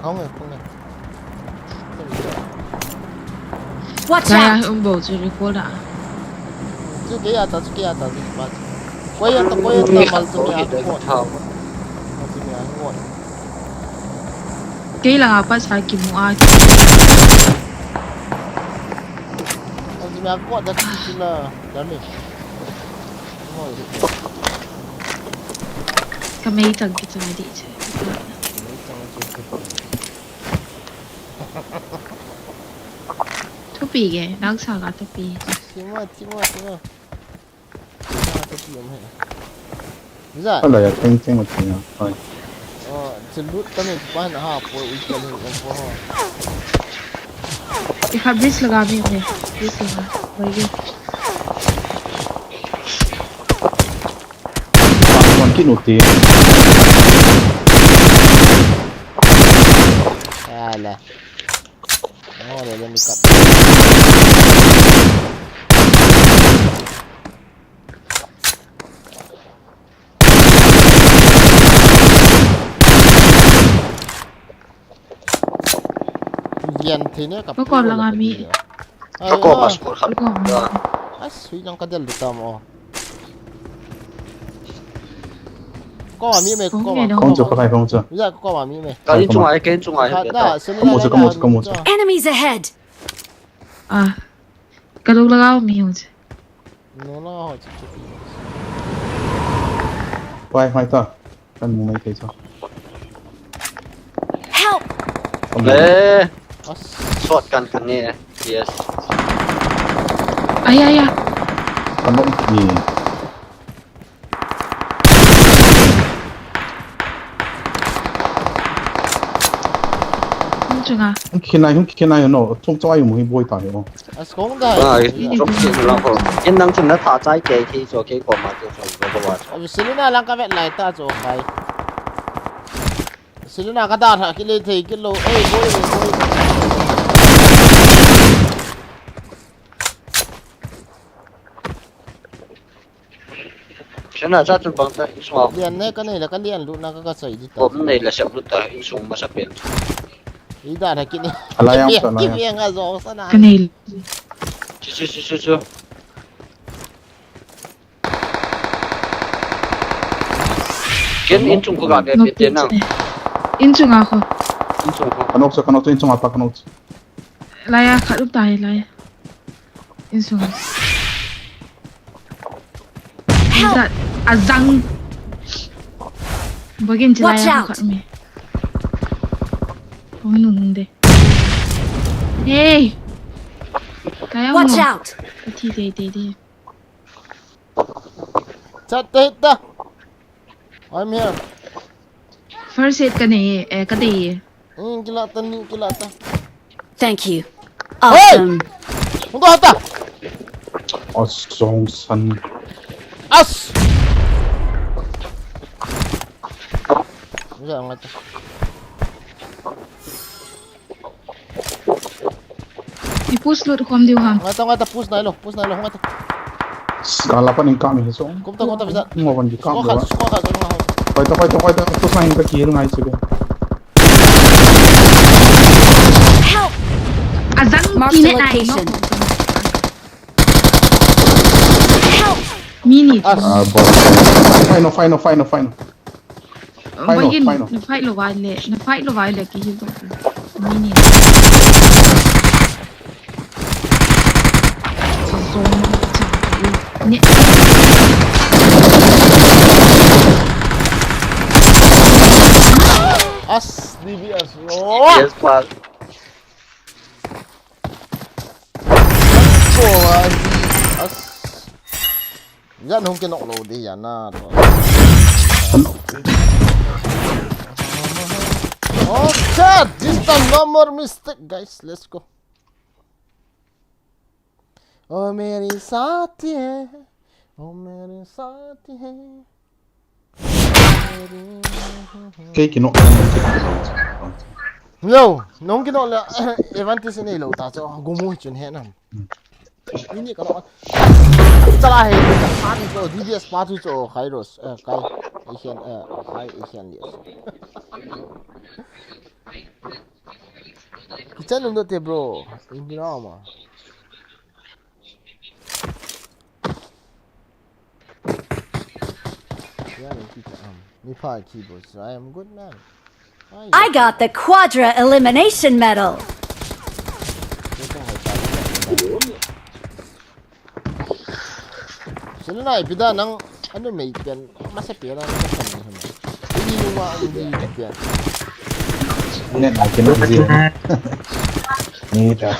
Khong eh, khong eh. Watch Kaya out! um bo chu Rikula. Chu ke ya ta, chu ke ya ta, chu pa. Ko ya ta, ko ya ta, mal chu ke ya ta. Mal chu ke ya ta. Kei langa pa sa ki mu a. Mal chu me a ko da ki la. Damage. Ka mei tang ki cha di che. Thupi ke, nang sa ka thupi. Tima, tima, tima. Tima, tima, tima. Bisa. Ala ya, ting ting tima. Oi. Oh, selut kami pan ha po ikan ni po ho. Ikha bridge laga mi ne. Bridge laga. Wai ge. Kon ki nuti. Ala. Oh, le le mi kat. Yan thei ne ka. Ko ko langa mi. Ka ko mas ko khat. Ko ko. Ai, sui lang ka del di tam o. Ko mi me, ko ko. Kong chu, ka kai kong chu. Ya ko mi me. Ka in chunga, ka in chunga. Ka ta, sila Kamu chu, kamu chu, kamu chu. Enemies ahead! Ah. Ka lung laga mi ho che. No na ho chu. Wai, wai ta. Kan mu mai thei chu. Help! Kamu. Eh, As. Shot kan kan ni. Yes. Aya, aya. Kamu ni. Chunga. Hung kikhen nai, hung kikhen nai, no. Thum chawai mu hi boi ta hi, no. As kong da. Ah, drop kick lang ho. In nang chun na tha chai kei kei cho kei ko ma cho cho ko wa. Abi Selena lang ka vet lai ta cho kai. Selena ka da tha kile thei kilo. Ei, boi, boi, boi. Sena cha chun bang ta, insung a. Lian ne ka nei la, ka lian lut na ka, ka chai di ta. Bom nei la sep lut ta, insung masa pen. I da na kini. Ala yang, ala yang. Kini yang a zo sana. Ka nei. Chu, chu, chu, chu, chu. Ken insung ko ga be, be te na. Insung a ko. Insung ko. Ka nok sa, ka nok sa, insung a pa ka nok sa. Lai a, khat up ta hi lai. Insung. Help! Azang. Bagin chilai. Watch out! Khat mi. Kong nung nung de. Hey! Kaya mo. Watch out! Ti, ti, ti, ti. Chat te ta. I'm here. First aid ka nei, eh, ka dei. Hmm, kila ta ni, kila ta. Thank you. Hey! Awesome. Hung ta ta. Asong san. As. Hung ta ta. I push lut khom diu ham. Ngai ta, ngai ta, push nai lo, push nai lo, ngai ta. Kala pa ning kam hi so. Kum ta, kum ta, bisa. Ngo ban di kam. Smoke lo. Khat, smoke khat, smoke khat. Koi ta, koi ta, koi ta, push nai ka kill ngai si be. Help! Azang. Mark the location. Help! Mini. As. Ah, bom. Fine, fine, fine, fine. Final, final. Na fight lo vai le, na fight lo vai le, ki heal to. Mini. Sa zone, sa, ne. As, D B S, oh! Yes, pa. Ko, ah, as. Yan hung kinok lo di yan na to. Okay, this time no more mistake, guys. Let's go. Oh, mere saathi hai. Oh, mere saathi hai. Kei kinok. Yo, nong kinok le, advantage nei lo ta cho, gumu chun he nam. Ini ka lo. Chala he, ka pha ni cho, D B S pa tu cho, Kairos, eh, Kai, Asian, eh, Kai, Asian Lias. Kicha nung do te, bro. Hindi na ma. I got the Quadra Elimination Medal. Sila na, ipida nang, ano, may pen, masa pera, ano, sa kanya, ano. Hindi mo nga, hindi pen. Hindi na, kinakzi. Hindi na.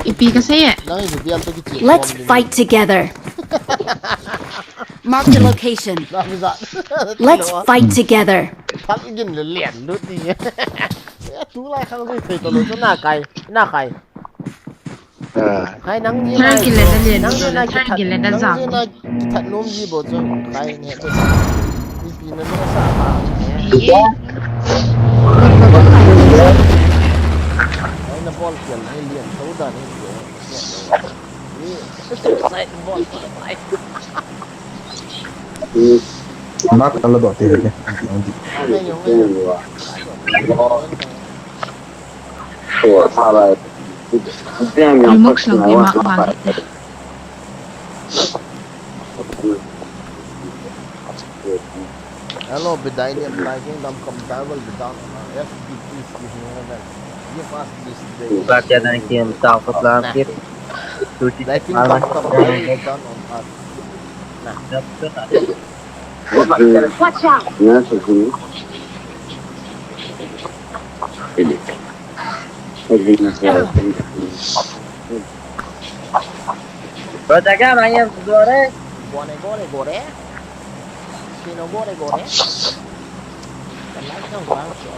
Ipi kasih ya? Let's fight together. Mark the location. Let's fight together. Tulai khang zui thei talo chu nakai, nakai. Hai nang ji. Thar nai, gile da lian nang ji nai, thar gile da nang jam. Ji nai, that nom ji bo chu kai ne. Ni pi na no sa pa. Ye. Hai na bol kian, hai lian tho da ni. Ni, sai bol. Nak ala do te ke. Remote lang ke mak bang. Hello, Bidai Lian, Kai Kingdom, come, I will be down on our F B P, give me heaven. Give us this day. Baca dan kim tau kutlang kit. Suci. Thy kingdom come, thy will be done on earth. Nah. Watch out! Bro, jaga main suara. Gua ne, gua ne, gua ne. Pino bore bore. Kalai kang bang so.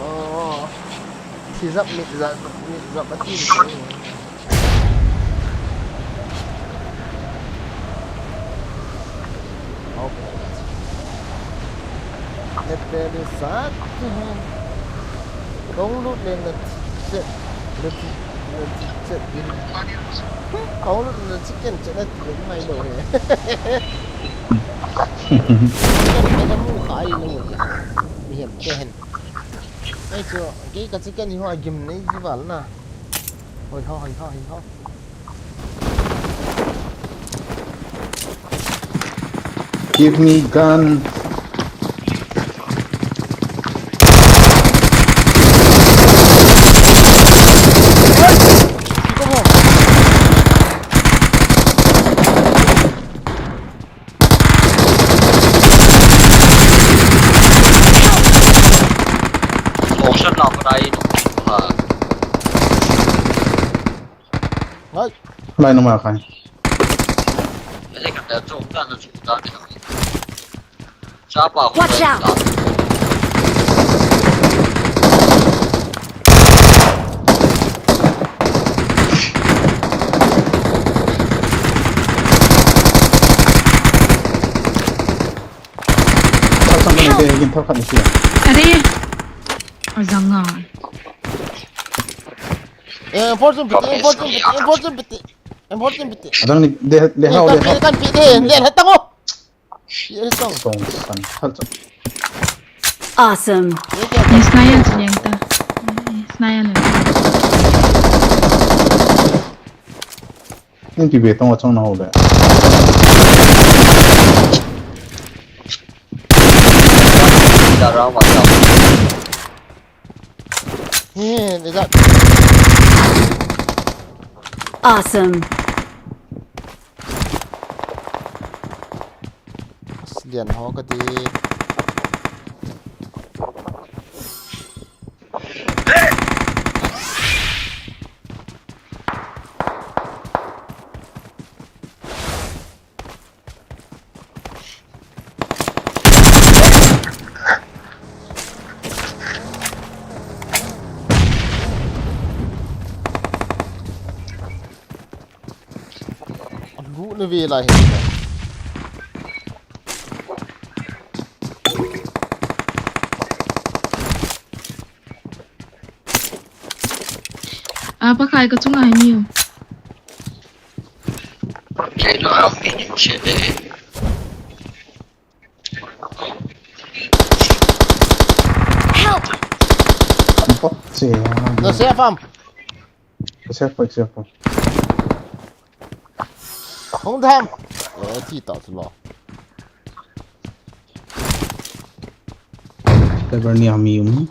Thijap mitjap mitjap ati ni. Okay. Nete ni sat. Kong lut le na chet. Na chet. Na chet din. Kong lut na chicken chet na ti mai lo he. Chicken ke na mu khai lo he. Mi hem te hen. Ai chu, kei ka chicken hi ho a gim nei ji val na. Hoi ho, hoi ho, hoi ho. Give me gun. Ocean na ko dai. Ha. Hai. Lai nung ma khai. Helicopter chu ka na chu ta. Watch out! Help! Are. Azanga. Eh, fortune piti, eh, fortune piti, eh, fortune piti. Eh, fortune piti. Adang ni, de, de hao, de hao. Kan pi, kan pi, de, de, hetang o. Ye hetang. Song san, hal cha. Awesome. Ye kya? Yes, na yan, yan ta. Yes, na yan. Nin ti be tong achang na ho le. He, is that? Awesome. Lian ho ka ti. Alu na ve lai hi. A, pakai ka chunga hi niu. Help! Bok che. Na se fam. Ka se fam, se fam. Hung tham. Eh, ti ta tu lo. Level ni ami um.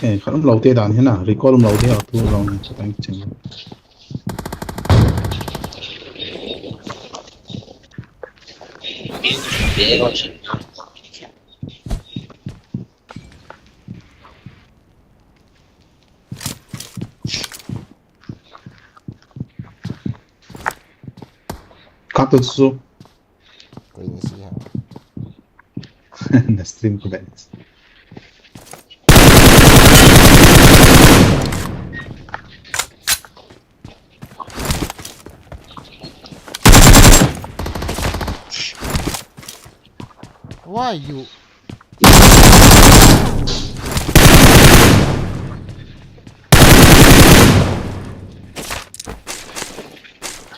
Eh, khat um lo te dan hi na, recall um lo te a tu lo ni, chatang ching. Cut to su. Koi ni si ha. Na stream ko ben. Why you?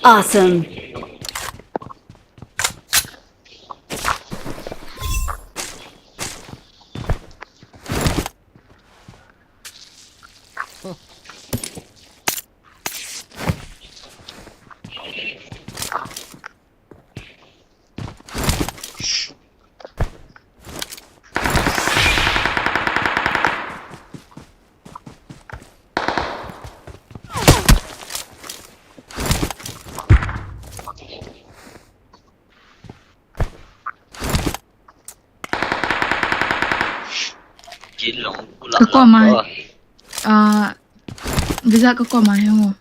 Awesome. Ka kom a. Ah, visa ka kom a he ho.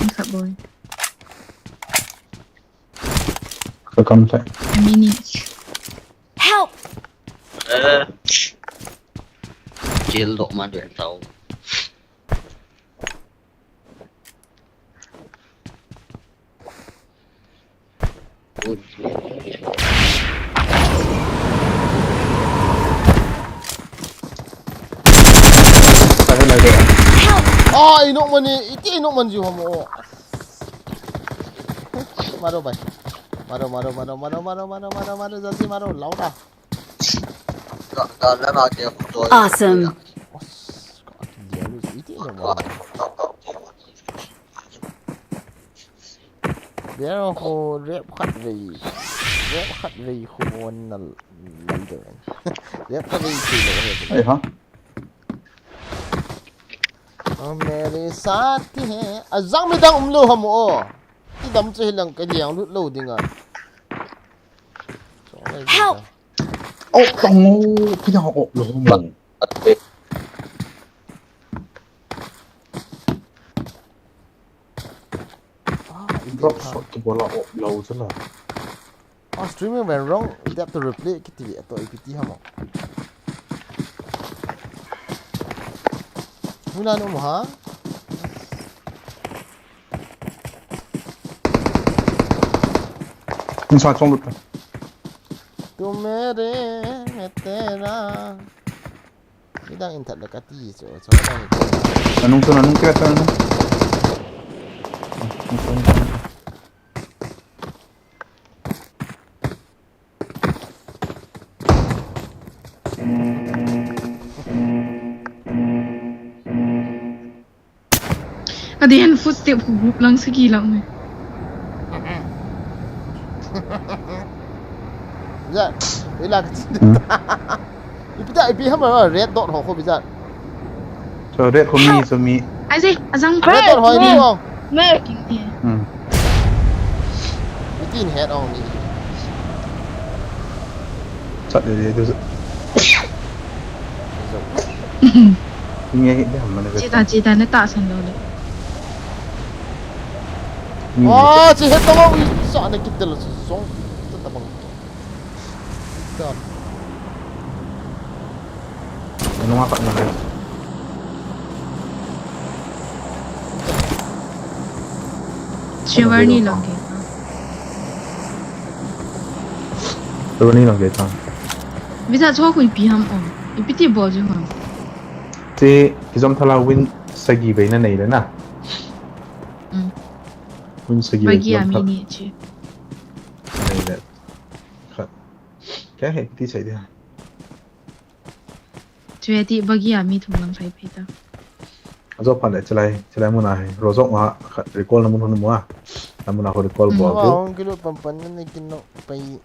Ni khat boi. Ka kam thei. A mini. Help! Eh. Chill dok man duen tau. Ah, inok mani, iti inok man jiu ham o. Maro bai. Maro, maro, maro, jaldi maro, louda. Awesome. Os, ka ati dia lu, iti inok mani. There ho rep khat vei. Rep khat vei khu on na leader. Rep khat vei khu lo he. Ai ha. Oh, mere saath hai. Ajang midang umlou ham o. Idam chu hilang ka liang lut lou dinga. Help! Oh, tong o, kidang o lo ham o. Ah, drop shot to bola o lo chu la. Ah, streaming went wrong. Tap to replay kiti ve to ipi ti ham o. Muna no mo ha. Inside song lut. Tu mere main tera. Idang in that le kati chu chu. Anung chu anung kira chu anung. Adi hen footstep khu group lang sagi lang me. Ya, ila ka chin. Ipi ta, ipi ham red dot ho khu bi ja. So red khu mi, so mi. Ai se, ajang. Red dot ho mi ho. Me king ni. Hmm. Itin head on ni. Chat de de du. Nge hi de ham na. Chita chita na ta san lo le. Oh, chi head on sa na kit de lo song. Ta ta bang. Anu nga pat na le. Trevor ni lang ke. Trevor ni lang ke ta. Visa cho khu ipi ham o. Ipi ti bol ju ham. Ti kijom thala win sagi bei na nei le na. Mm. Win sagi bei. Bagi ami ni chi. Nei le. Khat. Kya hai ti sai dia. Chue ti bagi a mi thum lang sai phe ta. Ajo pha le chalai, chalai muna hai. Rojok ma khat recall na mun hun mu a. Na muna ho recall bol. Wa hong kilo pan pan ni kin no pai.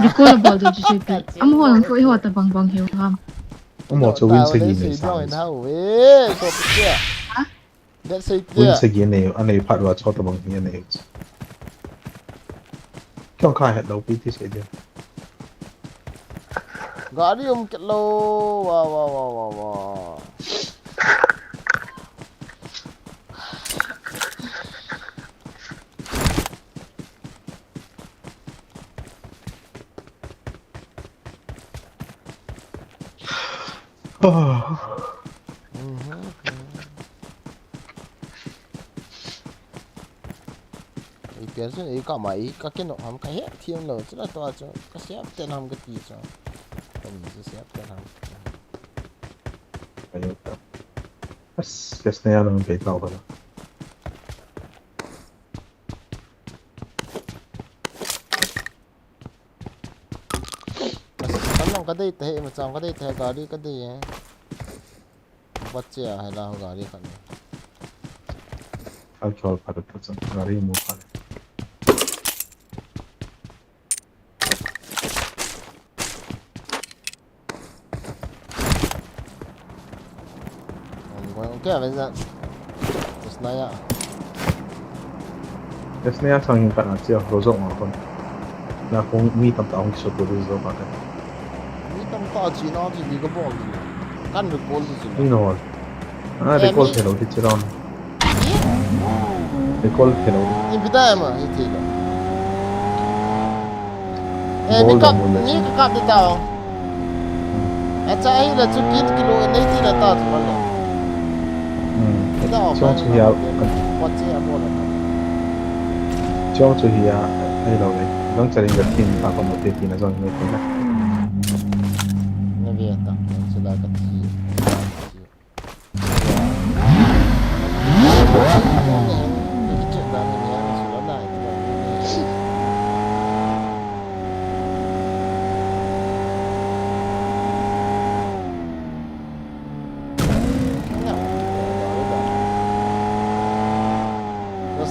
Recall bol do chu chu pi. Am ho lang ko i ho ta bang bang hiu ham. Um ho chu win sagi nei sa. Hau e, so pi. Ha? Win sagi nei, anei phat wa chota bang hi anei. Kyong khai het lo pi ti sei dia. Gari um kit lo, wa, wa, wa, wa, wa. Ei pian chun ei kama ei ka kinok ham ka het thiam lo, chula tua chu ka sep ten ham ka ti chu. Ka mi chu sep ten ham. Ayo ta. As, kas na yan ang pay tao ka na. Kan long ka dei te, ma chang ka dei te, gari ka dei e. Bache a, hai la ho gari khat ni. Al chol pha ta chang, gari mu pha. Ong koi, ong koi, aveng ja. Sniper. Sniper sang in khat na chia, Rozok ma kon. Na kong mi tamtah hong kiso tu Rozok ma kan. Mi tamtah chi na chi mi ka bol ni. Kan recall tu chi na. Ni no. Ah, recall thei lou ti chi ron. Recall thei lou. Ni bida ma, ni thei lou. Eh, mi kap, mi ka kap di tao. Acha, ahile chu kit kilo nei ti la ta chu lo. Hmm. Ida o. Chuang chu hia. Pot che a bol a. Chuang chu hia, ahilo le. Dang charing ka thin ta ko mo te ti na jong nei ti na. Na ve ta, chu la ka ti.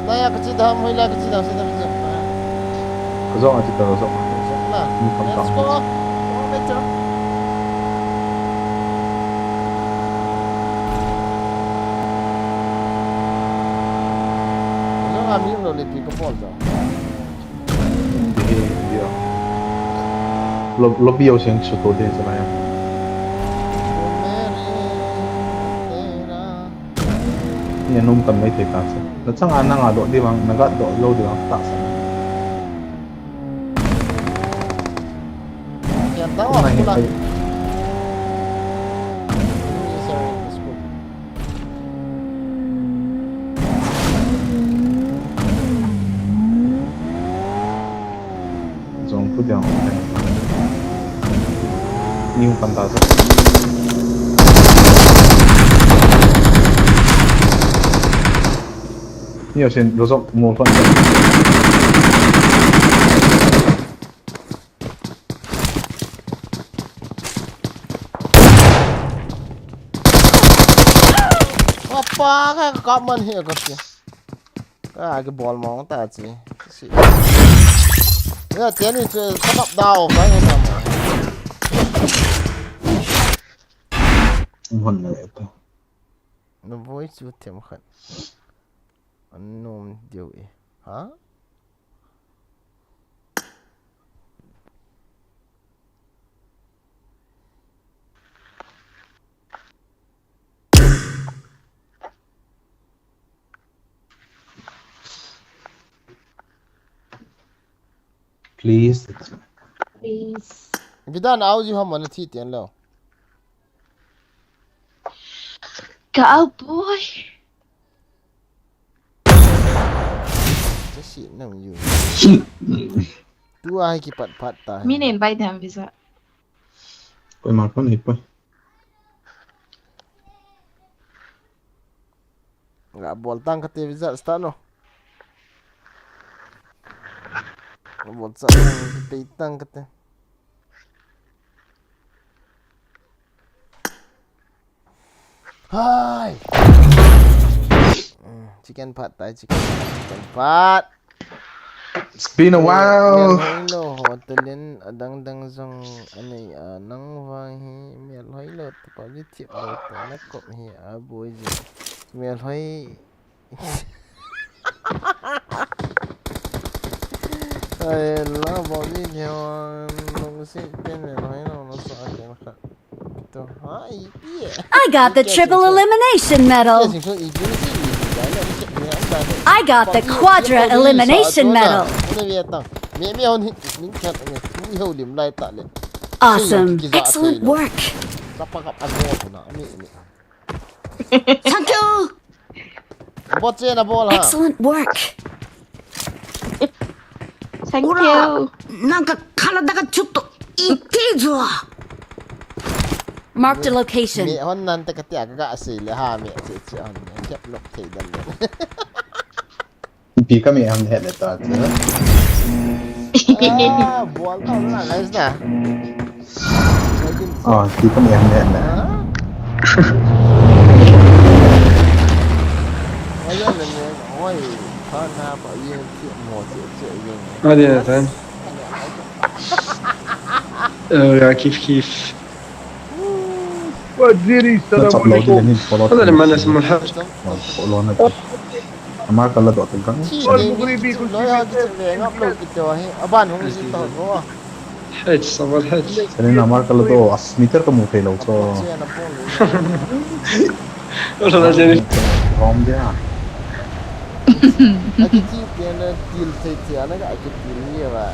Naya kachi dam, hoila kachi dam, sida kachi dam. Ka jong a chi ta jong. Jong na. Ni kam. Let's ta. Go. Go, Metro. Jong a mi lo le pi ko bol jong. Lo, lo pi yo seng su to de sa ya. Ni anum kan mai thei ta sa. Na chang a na nga doh di vang, na ga doh lo di vang ta sa. Ya, ta wa, na hi kula. Ai. Jong pu diang. Ni hung pan ta sa. Ni asin, lo sok mo pan. Apa ka kaman he ka ti. Ka ke bol mong ta chi. Si. Ya, tian ni chu ka kap dau ka ni na. Hon na le ta. Na voi chu them khat. An nom diu e. Ha? Please. Please. Bidan auji hom mana thi tian lo. Ka au boy. Just sit nang you. Tu ai ki pat pat ta. Mi nen bai dam visa. Koi ma kon hi koi. Nga bol tang kate visa sta no. Nga bol sa tang kate tang kate. Hai. Mm, chicken pat tai, chicken pat, chicken pat. It's been a while. Mel hoilo ho talent adang dang jong anei a, nang vang hi mel hoilo tu pa ji thip lo ta na kop hi a boi ji. Mel hoi. Ai la bo ji theo nong si pen mel hoilo na sa ken kha. I got the triple elimination medal. I got the quadra elimination medal. Awesome. Excellent work. Thank you. Bot che na bol ha. Excellent work. Thank you. Nang ka khala da ka chut to iti jo. Mark the location. Mi hon nan te ka tia ka ga sei le ha mi che che hon. Kep lok thei dan le. Pi ka mi ham het le ta che. Ah, bol ka na, nice na. Ah, ti ka mi ham le na. Ade, tan. Oh, ya, kif, kif. Waziri, salam alaikum. Hada le mana ismu al-hajj. Amar kala do tingkang. Al-Mughribi, kul. Hajj, sabah hajj. Sani na amar kala do, as meter ka mu thei lou so. Wala jani. Rom dia. Aki ti tian na til thei thei ana ka aki til ni ba.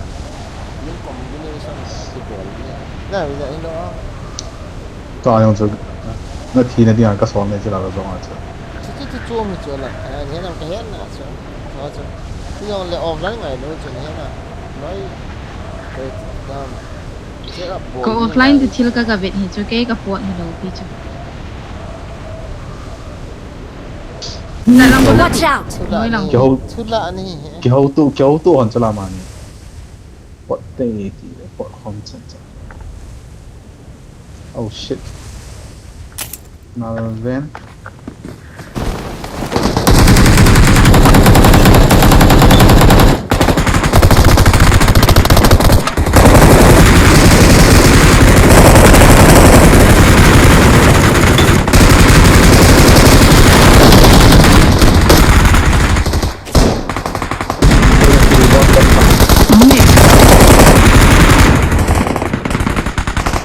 Ni combination aki bol ni. Na, ina ino. Tua jong chu, na thi na dinga ka sol nei chu la ka jong a chu. Chu chu chu chu mi chu la. Ani na ka hen na chu. Chu chu. Chu jong le offline ngai lo chu ni na. Noi. Ke dam. Che ka bo. Ko offline te thil ka ka vet hi chu, kei ka pot hi lo pi chu. Watch out! Noi lang. Kihou, chu la ani. Kihou tu, kihou tu hon chu la mani. Pot te ti le pot khom chan chan. Oh shit. Nalven.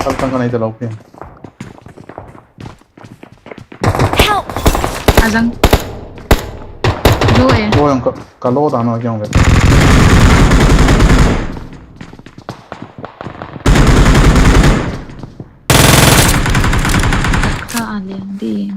Kal tang kanai ta lo pi. Help! Ajang. Lo e. Lo yang ka, ka lo da no yang ve. Ka a leng di.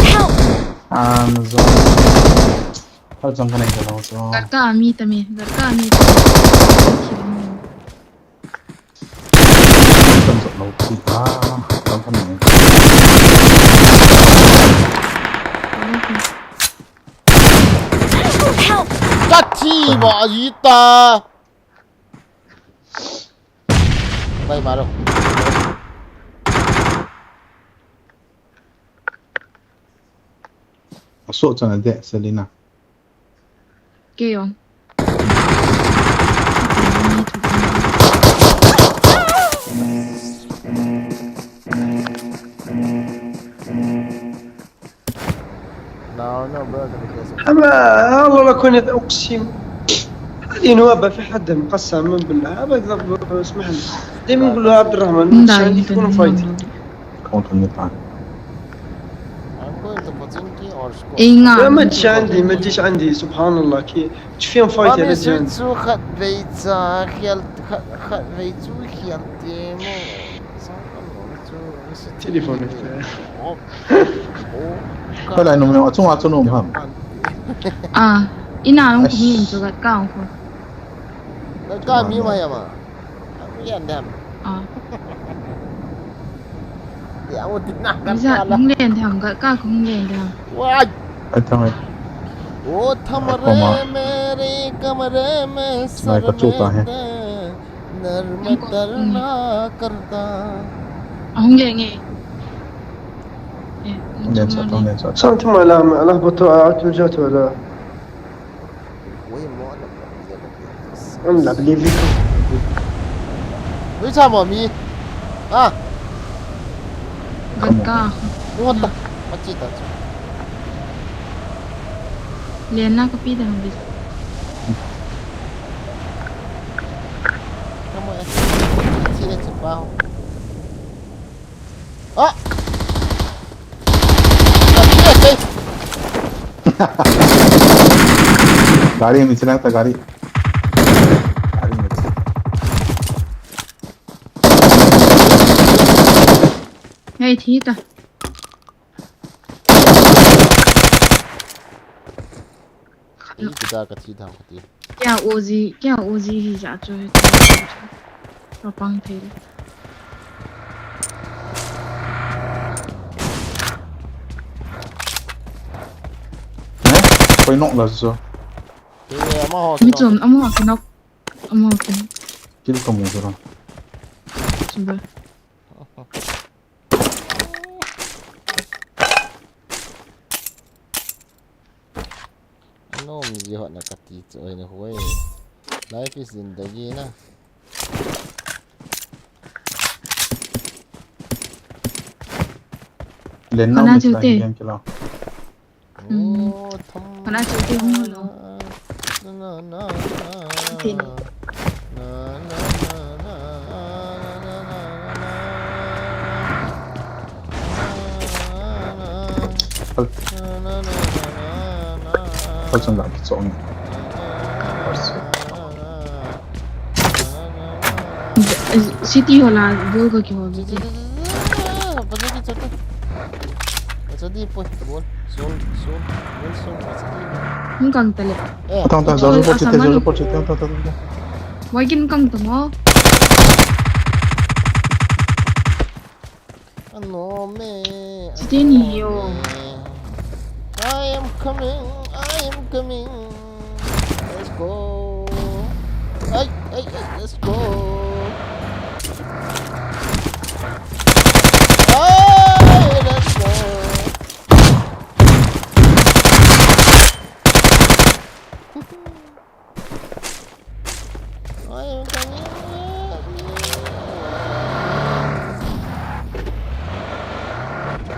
Help! Amazon. Hal jong ka nei ka lo so. Garka mi ta mi, garka mi ta mi. Kan jot lo ti a, kan kan ni. Help! Ka thi ba ji ta. Bye, Maro. Aso chana de, Selina. Kei jong. Aba, والله لو كنت أقسم. هذه نوبة في حد قسما بالله. أبا، اسمح لي. دايما نقول له عبد الرحمن، ما تجيش عندي تكون فايت. Inga. لا، ما تجيش عندي، ما تجيش عندي، سبحان الله، كي تشوفين فايت يا رجال. Khat vei cha khial, khat, khat vei chu khial te mo. Telephone. Koi lai nung nung, achunga chu nung ham. Ah, ina nung kung ning chu gat ka ong ko. Gat ka mi ma ya ma. Ang yan dam. Ah. Ya mo tin na gat ka la. Hung len dam, gat ka hung len dam. Wai. Ai thang ai. O tham re mere kamre mein sar mein. Ahung leng e. Leng sa tong, leng sa tong. Something malam, alah betul, ah, tu jatuh lah. Am la believe it. Ui, cha mo mi. Ah. Gat ka. What the? Machita. Len na kapi da hang bi. Come on. Chi le chi pa. Ah! Chi le chi. Gari mi chinang ta gari. Gari mi chinang. Hey, thi ta. Khat nu. Ih, kita ka thi thang ka ti. Kya Uzi, kya Uzi hi ja chu hi. Ka pang thei. Eh? Koi nok la chu. Eh, ama ho. Mi chom, ama ho ki nok. Ama ho ki nok. Kill ka mu chu. Chu ba. Om ji hot na kati chu oi na hoi. Life is zindagi na. Len na Kana um chu te. Game kilo. Hmm. Oh, tham. Kana chu te hung lo. Na, na, na, na. Tin. Na, na, na, na. City hola, bol ka ki ho. Hung kang tale. Tang, tang, jol report chite, jol report chite, tang, tang, tang. Wai kin kang tamo. Ano me. Sitini yo. I am coming, I am coming. Let's go. Ay, ay, ay, let's go. Ay, let's go.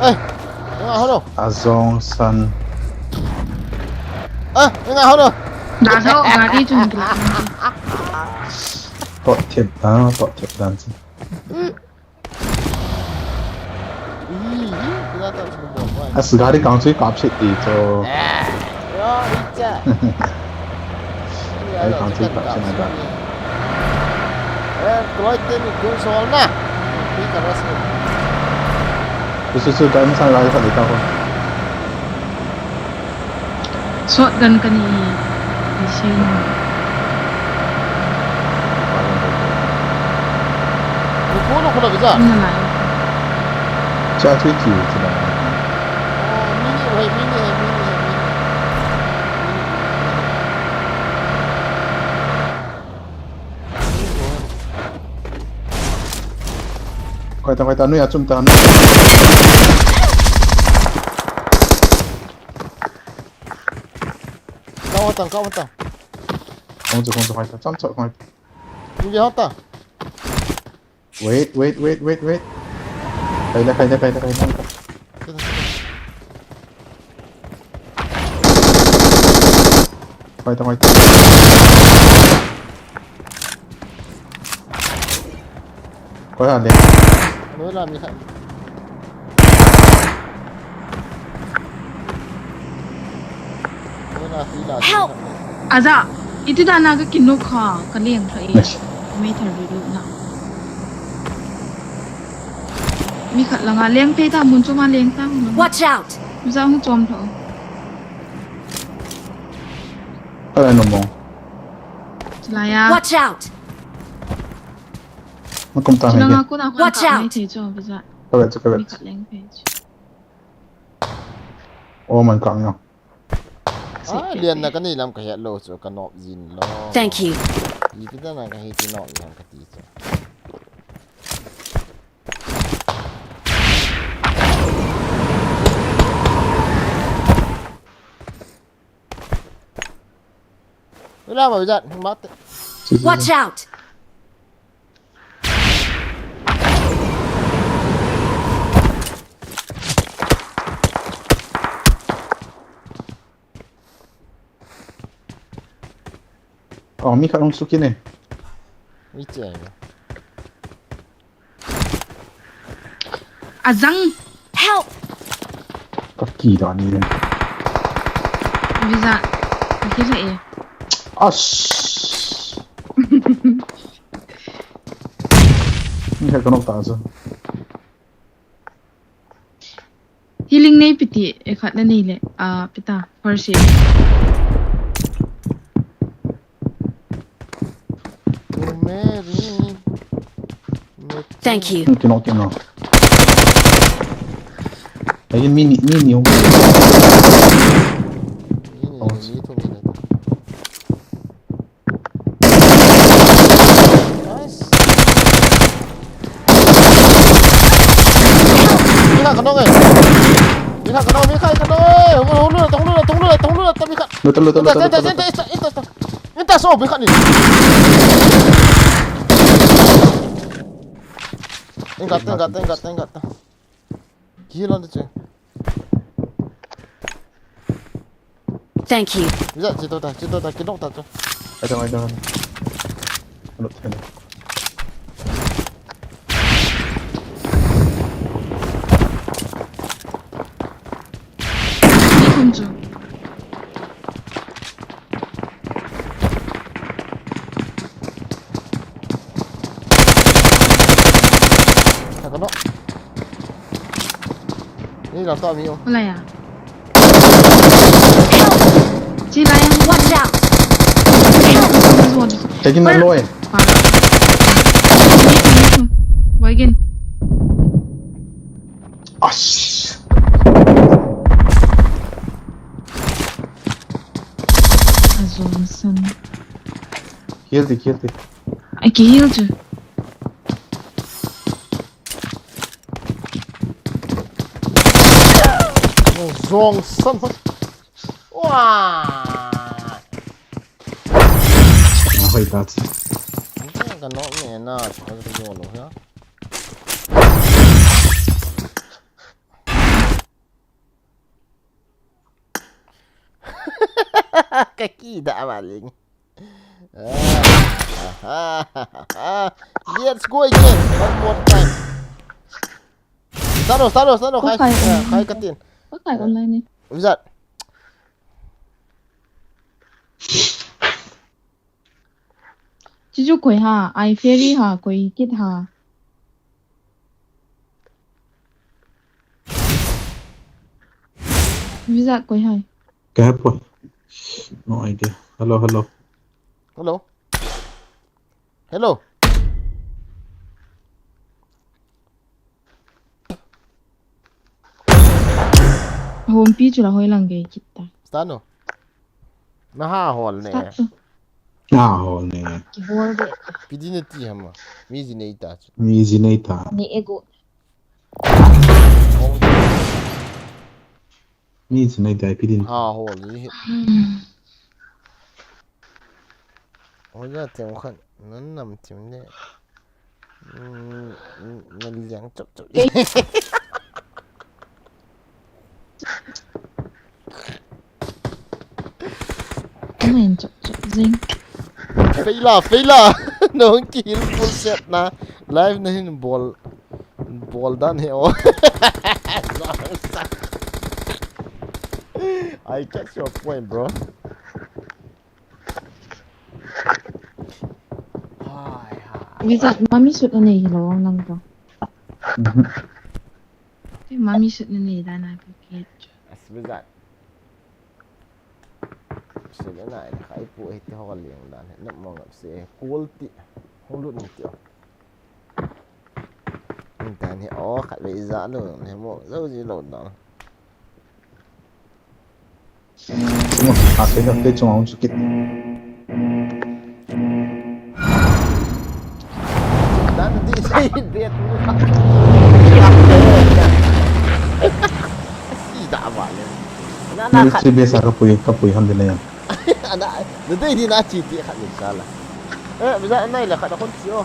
Ai, nga hono. Azong san. Ah, nga hono. Dah sao, gari chung. Tot thep dan, tot thep dan si. As gari kang chui kap sit ti chu. Gari kang chui kap sit na da. Kloi te ni kun sol na. Pi ka ras ni. Su su su, gari masang gari khat dei ta ko. Shotgun kani hi. Ni sei na. Ni ko na ko na kija. Ni na lai. Cha chui ki chu ba. Oh, mini hai, mini hai, mini hai, mini. Khoi ta, khoi ta, nui a chum ta, nui. Kau ta, kau ta. Kong chu, kong chu, khoi ta, cham cham, khoi ta. Ni hot ta. Wait, wait, wait, wait, wait. Khai le, khai le, khai le, khai le. Khoi ta, khoi ta. Khoi ha le. Khoi la mi kha. Khoi la, khoi la. Help! Aja, iti dan a ka kinok kha, ka leng kha e. Yes. Mei thar ri ri na. Mi khat langa leng thei ta, mun chom a leng ta. Watch out! Mi ja hung chom tho. Ala no mo. Chulai a. Watch out! Ma kum ta. Chulanga ko na ko. Watch out! Thei chu, mi ja. Ka ve chu, ka ve. Mi khat leng thei chu. Oh my God, no. Ah, lian na ka nei lam ka het lou chu ka nop jin lou. Thank you. Iti dan a ka hei ti nop jin ka ti chu. Wala ba jat mate. Watch out. Oh, mi khat hung sukit ne. Mi che. Azang. Help! Ka ki da ni. Visa. Ka ki sa e. Ash. Ni ka nok ta sa. Healing nei piti, e khat na nei le, a, pita, first aid. Thank you. Kino, kino. Ayun, mini, mini, oh. Mini, mini, mini. Nice. Mika, kano, eh. Mika, kano, Mika, kano, eh. Hulu, hulu, hulu, hulu, hulu, hulu, Mika. Luta, luta, luta, luta, luta. Inta, inta, inta, inta. Inta, so, bikhat ni. Ingat, ingat, ingat, ingat. Kihil on de che. Thank you. Bisa, chito ta, chito ta, kinok ta cho. Ai ta, ai ta. Ano tene. Ni kum cho. Thak ano. Ni la to mi o. Wala ya. Chi la ya. Watch out. Taking my loy. Wai again. Ash. Azon san. Heal di, heal di. Ai, kihil chu. Zong san. Wah. Ahoi ta. Ka nok ne na, ka zo lo ya. Ka kida ba ling. Let's go again. One more time. Stano, stano, stano. Khai, khai katin. Khai online ni. Wizard. Chuchu koi ha, ai fairy ha, koi kit ha. Wizard koi hai. Ka hepoi. No idea. Hello, hello. Hello. Hello. Hompi chu la hoi lang gei kit ta. Stano. Na ha hol ne. Start to. Na hol ne. Ki hol de. Pidi ne ti hama. Mi ji nei ta chu. Mi ji nei ta. Ni ego. Mi ji nei ta pidi ne. Ha hol ni. Hoja teng khan nan nam tim le. Nan liang chop chop. Nan chop chop jing. Feila, feila. Nong kihil full set na. Live na hin bol. Bol dan he o. I catch your point, bro. Hai, hai. Wizard, mami sut na nei lo lang ko. Mami sut na nei dan a ko ke. As Wizard. Sut na nei khai pu he ti ho liang dan he. Nap mo ngap se. Cool ti. Hong lut ni ti. Intan hi o khat vei ja lo le mo zo ji lo dang. Chunga a se na te chunga hung chukit. Dan di sei bet. Si da ba le. Na na khat. Military base a kapui, kapui ham de na yan. Ana, na dei di na chi ti khat ni sala. Eh, bisa nai la khat kon chi o.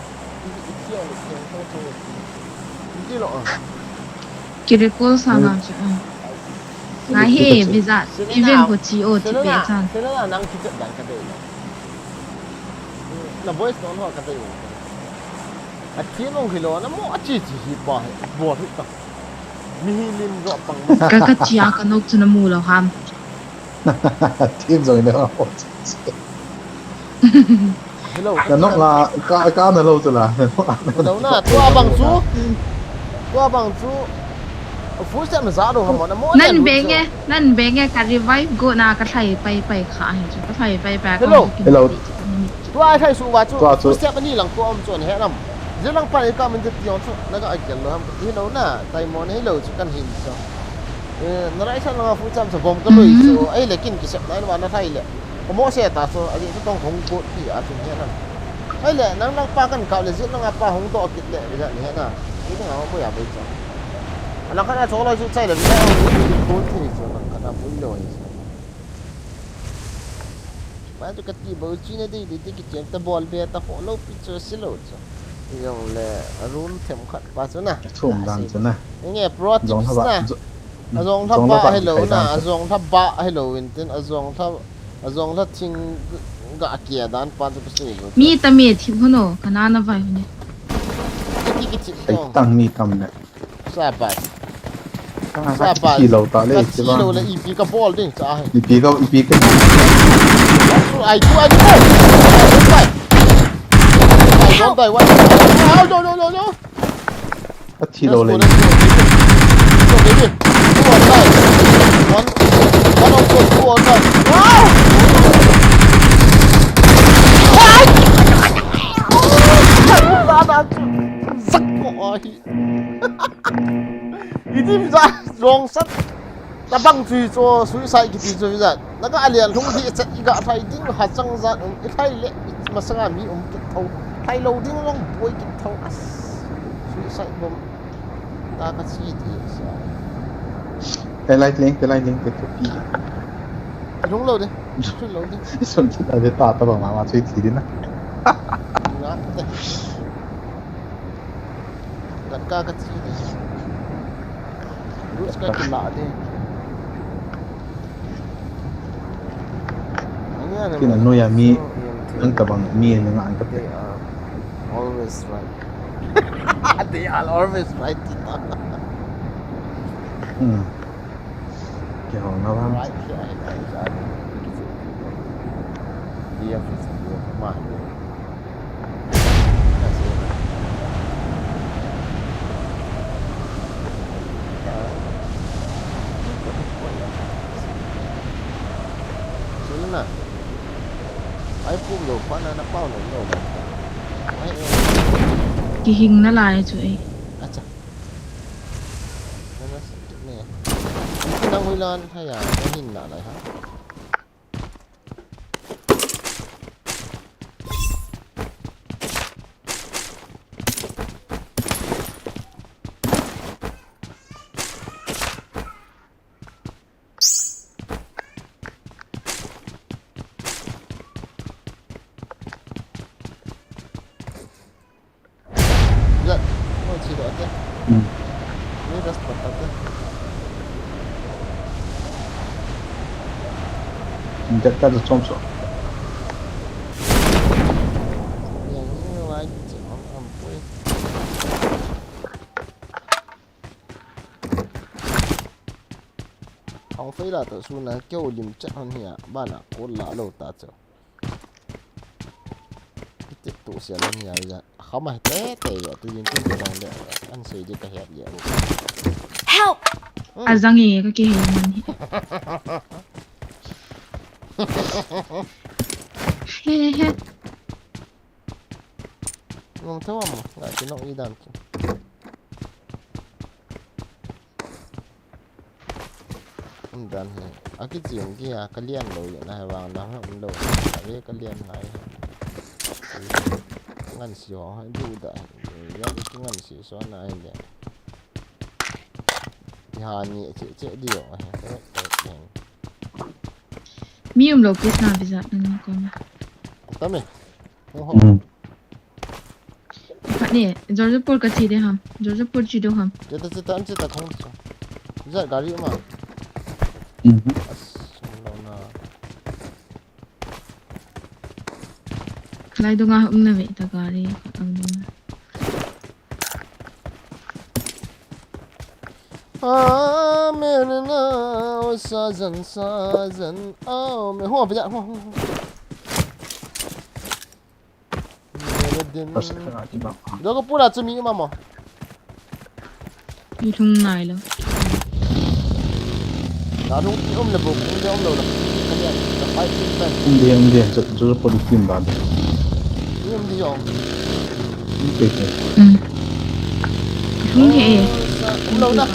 Ki recall sa ngam chu. Nga he visa event ko chi o chi pe chan. Sila nang chi chat dan ka dei lo. Na voice don ho ka dei lo. A thi long hi lo na mo a chi chi hi pa he. Bo hi ta. Mi hi lim ro pang. Ka ka chi a ka nok chu na mu lo ham. Team jong in a. Hello. Na nok la ka, ka na lo chu la. Hello na, tua bang chu. Tua bang chu. Full set na za lo ha mo na mo. Nan beng e, nan beng e ka revive go na ka thai pai pai kha hi chu. Ka thai pai pai. Hello. Hello. Tua ai thai su va chu. Tua chu. Full set ni lang ko om chu ni he nam. Jin lang pa ni ka min ti ong chu. Na ka ai ken lo ham. Hello na, tai mo ni hello chu kan hin chu. Eh, na lai san nga fu cham sa bom ka lui so, ai le kin kisep nai ma na thai le. Ko mo se ta so, a ji tong hong ko ti a chu he na. Ai le, nang nang pa kan ka le ji nang pa hong do kit le, ja ni he na. Ni nang mo ya bai cha. Alang kana cho lo chu chai le, ni ko ti chu nang kana bui lo ni. Pa chu kati bou chu na dei dei ti kichen ta bol be ta ho lou pi chu si lou chu. Jong le a room them khat pa chu na. Thum dan chu na. Nge pro tips na. A jong tha ba hello na, a jong tha ba hello in tin a jong tha a jong tha thing ga kia dan pa chu ka si lou. Mi ta me thi hono, ka na na vai hone. Ki ki thi to. Tang mi tam ne. Sabat. Sabat. Thi lou ta le, thi lou le, ipi ka bol ding cha hai. Ipi ka, ipi ka. Ai tu, ai tu. Ai tu, ai tu. Ai, don't die, what? Oh, no, no, no, no. A thi lou le. Let's go, let's go. Go, baby. Go or die. One, one of those, go or die. Wow! Why? Zak ko ahi. Iti visa wrong sat. Tabang chu chu suicide kiti chu visa. Naga alian lhung di chat iga thai ding ha chang zat um i thai le masanga mi um kit tho. Thai lo ding long boi kit tho as. Suicide bom. Ta ka chi di sa. Te lai leng, te lai leng, te pi. Lhung lo de. Lhung lo de. Sun chi ta de ta ta ba ma ma chui thi di na. Na. Kat ka ka chi de. Rus ka kila de. Kina noya mi ang tabang mi ang ang kate. They are always right. They are always right. Hmm. Kihona bang. Right here, I, I, I, I, D F is a D F. Ma. Kihing nalai chu ei. Acha. Nang hui lan thaya, nang hin nalai ha. Jat, mo chi do ate. Hmm. Ni das pat ate. Jat ta do chom so. Yang ni wai chi om om pui. Hong fei la to su na keu lim chat hon hia, bana ko la lo ta cho. Kiti tu sia lo ni ai ja. Khama te te yo tu yin tu tu dong de. An sei de ka hiat ye. Help! A jang e ka ke he man hi. He he. Ngom tho mo, ga ki no i dan ki. Um dan he. A ki chi um ki a ka lian lo ye na he wang na he um lo. Ka ve ka lian na he. Ngan si ho he du da he. Ya ki ngan si so na he le. Ki ha ni che che di yo he. Correct, correct, he. Mi um lo please na visa na ni ko ma. Tame. Oho. Hmm. Khat ni, Georgepur ka chi de ham. Georgepur chi do ham. Cheta, cheta, an cheta khong chu. Ja gari ma. Mhm. As, lo na. Khalai do nga um na ve ta gari khat ang do. Amen na, o sajan, sajan. Amen. Ho, bija, ho, ho, ho. Mere din. Pas ka ti ba. Georgepur a chu mi um a mo. Mi lhung nai lo. Na lhung ti um le bo, um le um lo la. Ka lia, ka pai ti pai. Um de, um de, Georgepur ti um ba de. Mi um di yo. Um te te. Um. Lhung he e. Um lo na.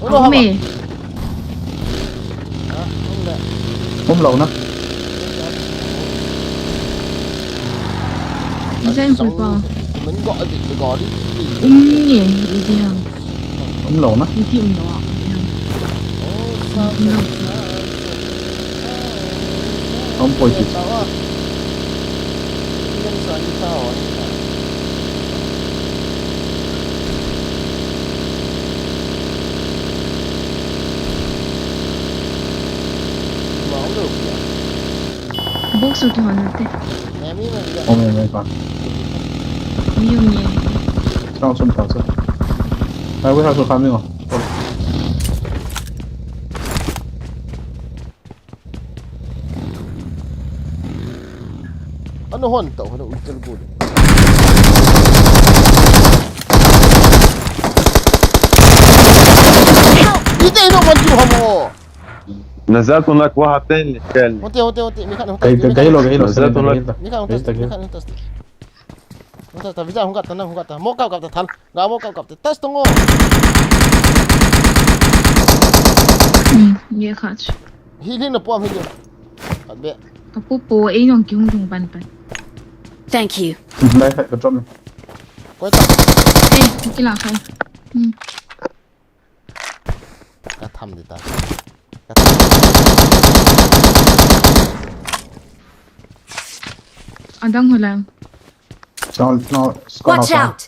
Um lo ha. Um lo na. Design pulpa. Um ni, iti ham. Um lo na. Iti um lo. Um lo. Hom poi ti. Bok su tu hon te. Hom hom hom. Mi um ye. Tang sun tang sun. Ai, we have to come in. Ano hon tau, ano ultel gol. Ite ino man tu hamo. نزلت هناك واحد تاني كان. Hote, hote, hote. Mikha, hote. Kahi, kahi lo, kahi lo. نزلت هناك. Mikha, hote, Mikha, hote. Hote, ta, vija, hung kap ta, na, hung kap ta. Mo kap, kap ta, thal. Ga mo kap, kap ta. Tas tongo. Hmm, ye khat. Hi, hi, na pom, hi, hi. Kap be. Ka pu pu, ei nong ki hung dung ban ban. Thank you. Lai khat ka drop ni. Koi ta. Eh, ki la khat. Hmm. Ka tham di ta. Ka tham. Adang ho lang. Down, no, squad. Watch out!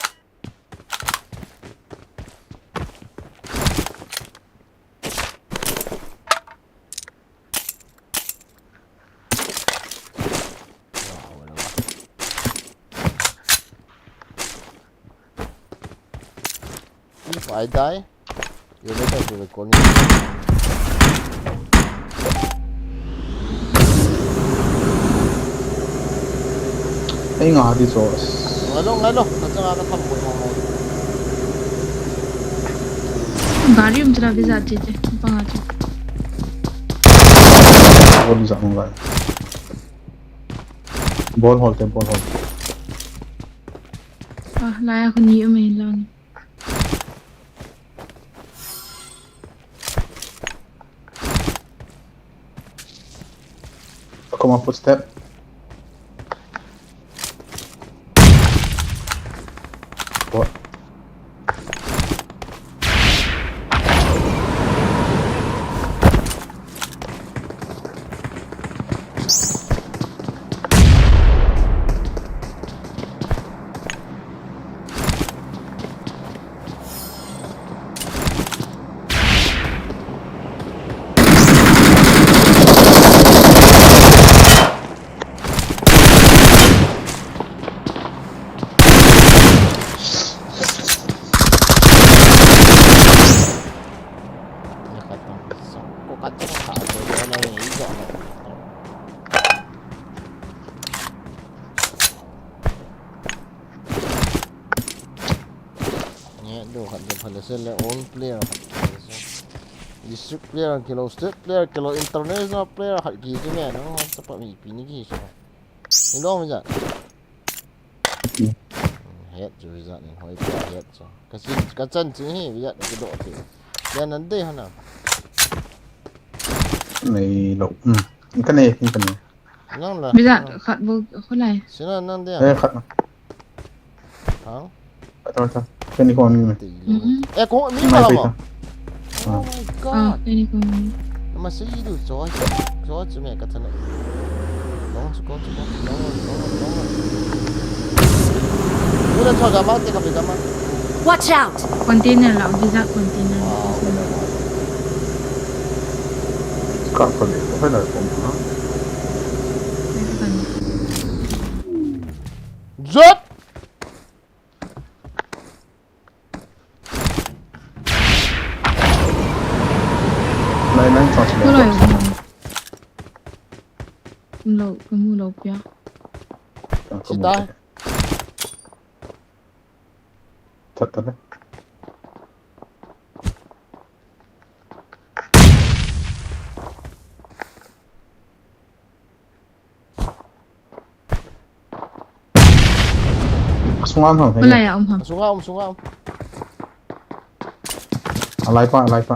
If I die, you better to record me. Ei nga di so. Ngai lo, ngai lo. Ka changa ka tham boi mo mo. Gari um chila visa che che. Panga che. Bol za mo lai. Bol hol te, bol hol. Ah, laya khu ni um e lang. Come on, footstep. What? Nge, do khat de phala se le all player khat de se. District player kilo, state player kilo, international player khat ki ki me no, chapa mi pi ni ki so. Ni lo mi ja. Hmm. Het chu ja ni hoi pa het chu. Ka chin, ka chan chi hi ja ki do ti. Ya nan de hana. Nei lo. Hmm. Ka nei, ka nei. Nang la. Visa khat bol khulai. Sina nang dia. Eh, khat na. Hang. Khat na, khat. Kani ko ni me. Mm-mm. Eh, ko mi ma ma. Oh my God. Ah, kani ko ni. Ma se du cho. Cho chu me ka thana. Long chu ko chu ko. Long long long. Ula cho ga ma te ka be ga ma. Watch out. Container la, visa container. Wow. Ka ko ni ko na ko ma. Jot! Lai, lai, chance. Ko lai. Lo, ko mu lo pia. Chita. That, that. Asunga um ham. Ko lai a um ham. Asunga um, sunga um. Alai pa, alai pa.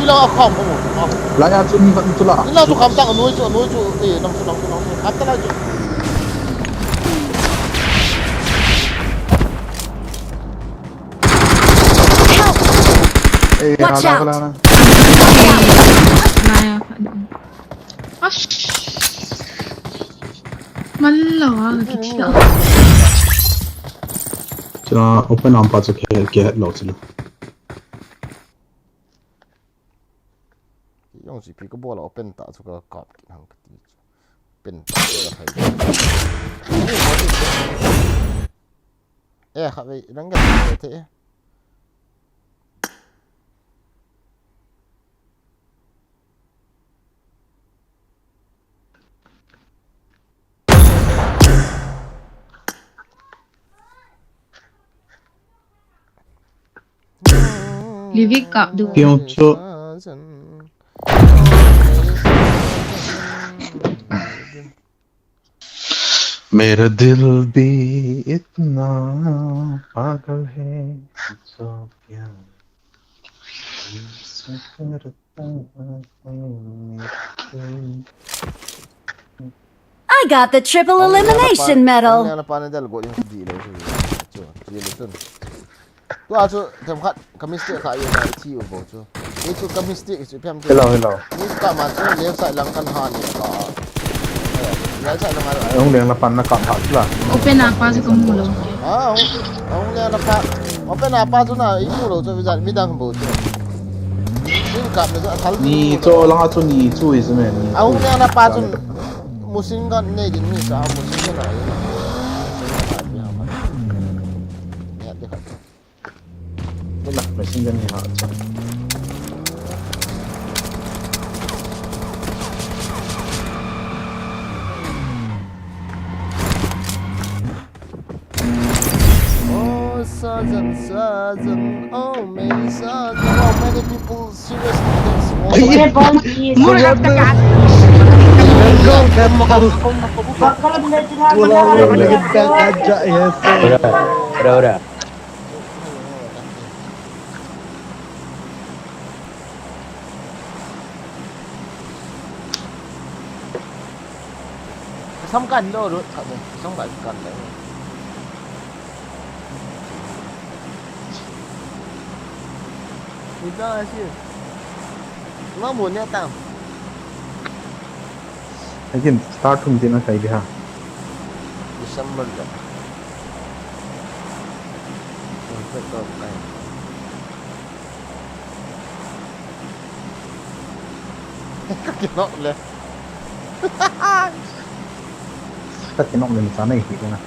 hui la a kham mo. Lai a chu ni khat chu la. Ni la chu kham tang, anoi chu, anoi chu, eh, nang chu, nang chu, nang chu. Kham ta lai chu. Eh, Watch la, la, out! La, la. Naya. Ash. Manlo a, kichia. Chuna open arm pa chu ke, ke lo chu. Jong si pi ka bola open ta chu ka kap kit hang kati chu. Open ta chu ka thai. Eh, kha ve, rang ka te. Livik kap du. Kiong chu. मेरा दिल भी इतना पागल है, तो क्या ऐसा करता है मेरे दिल। I got the triple elimination medal. Ang nang pa na dal go yung di le chu. Chu, di le chu. Tua chu, themkhat, ka mistake kha, i thi u bou chu. Kei chu ka mistake chu, ipi ham ti. Hello, hello. Ni ka ma chu, left side lang kan ha ni ka. Right side lang ha. Hung leng la pan na ka ha chu la. Open a pa chu ka mu lou. Ah, hung, hung leng la pa. Open a pa chu na, i mu lou chu, vijat midang bou chu. Ni ka me chu, a thal ni chu, lang a chu ni chu, is me ni. Ah, hung leng la pa chu, musin kan nei din mi sa, musin kan ai. Ni a te khat. Ila, machine gun hi ha, acha. Oh, Sajan, Sajan, oh, many Sajan, how many people seriously thinks, oh, Murah tekan. Ora, ora, ora. Kasam kan lo lut khat ni, kasam kan kan lo. Ita asia. Mamu ni atam. Again, start hung din a kai dia. December le. Perfect of time. Ka kinok le. Ka kinok le, sa nei hi ko na.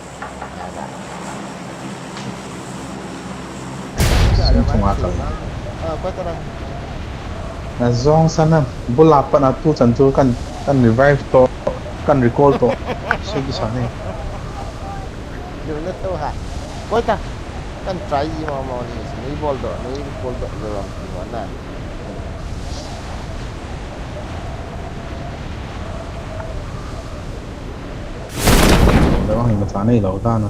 Sum chunga kal. Ah, koi ta na. Na jong sa na, bula pat na tu chan chu kan, kan revive to, kan recall to. Sei kisa ne. Lu na to ha. Koi ta. Kan try ji ma ma ni, nei bol doh, nei recall doh, doh lam ti ma na. Lo le vang ma cha nei lo ta na.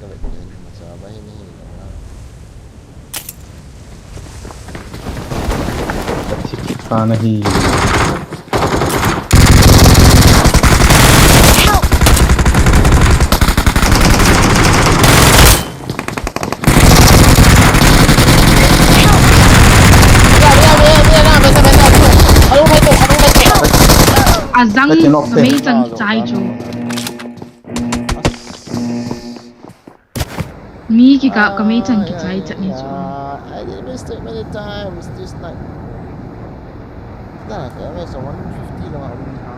Ka vet ni ma cha ba hi ni hi lo na. Ka thi kit ta na hi. Ajang, ka mei chang chai chu. Mi kikap ka mei chang kichai chat ni chu. Ah, yeah, yeah. I did mistake many times this night. Dah, kaya may sa one fifty lang ako ni ha.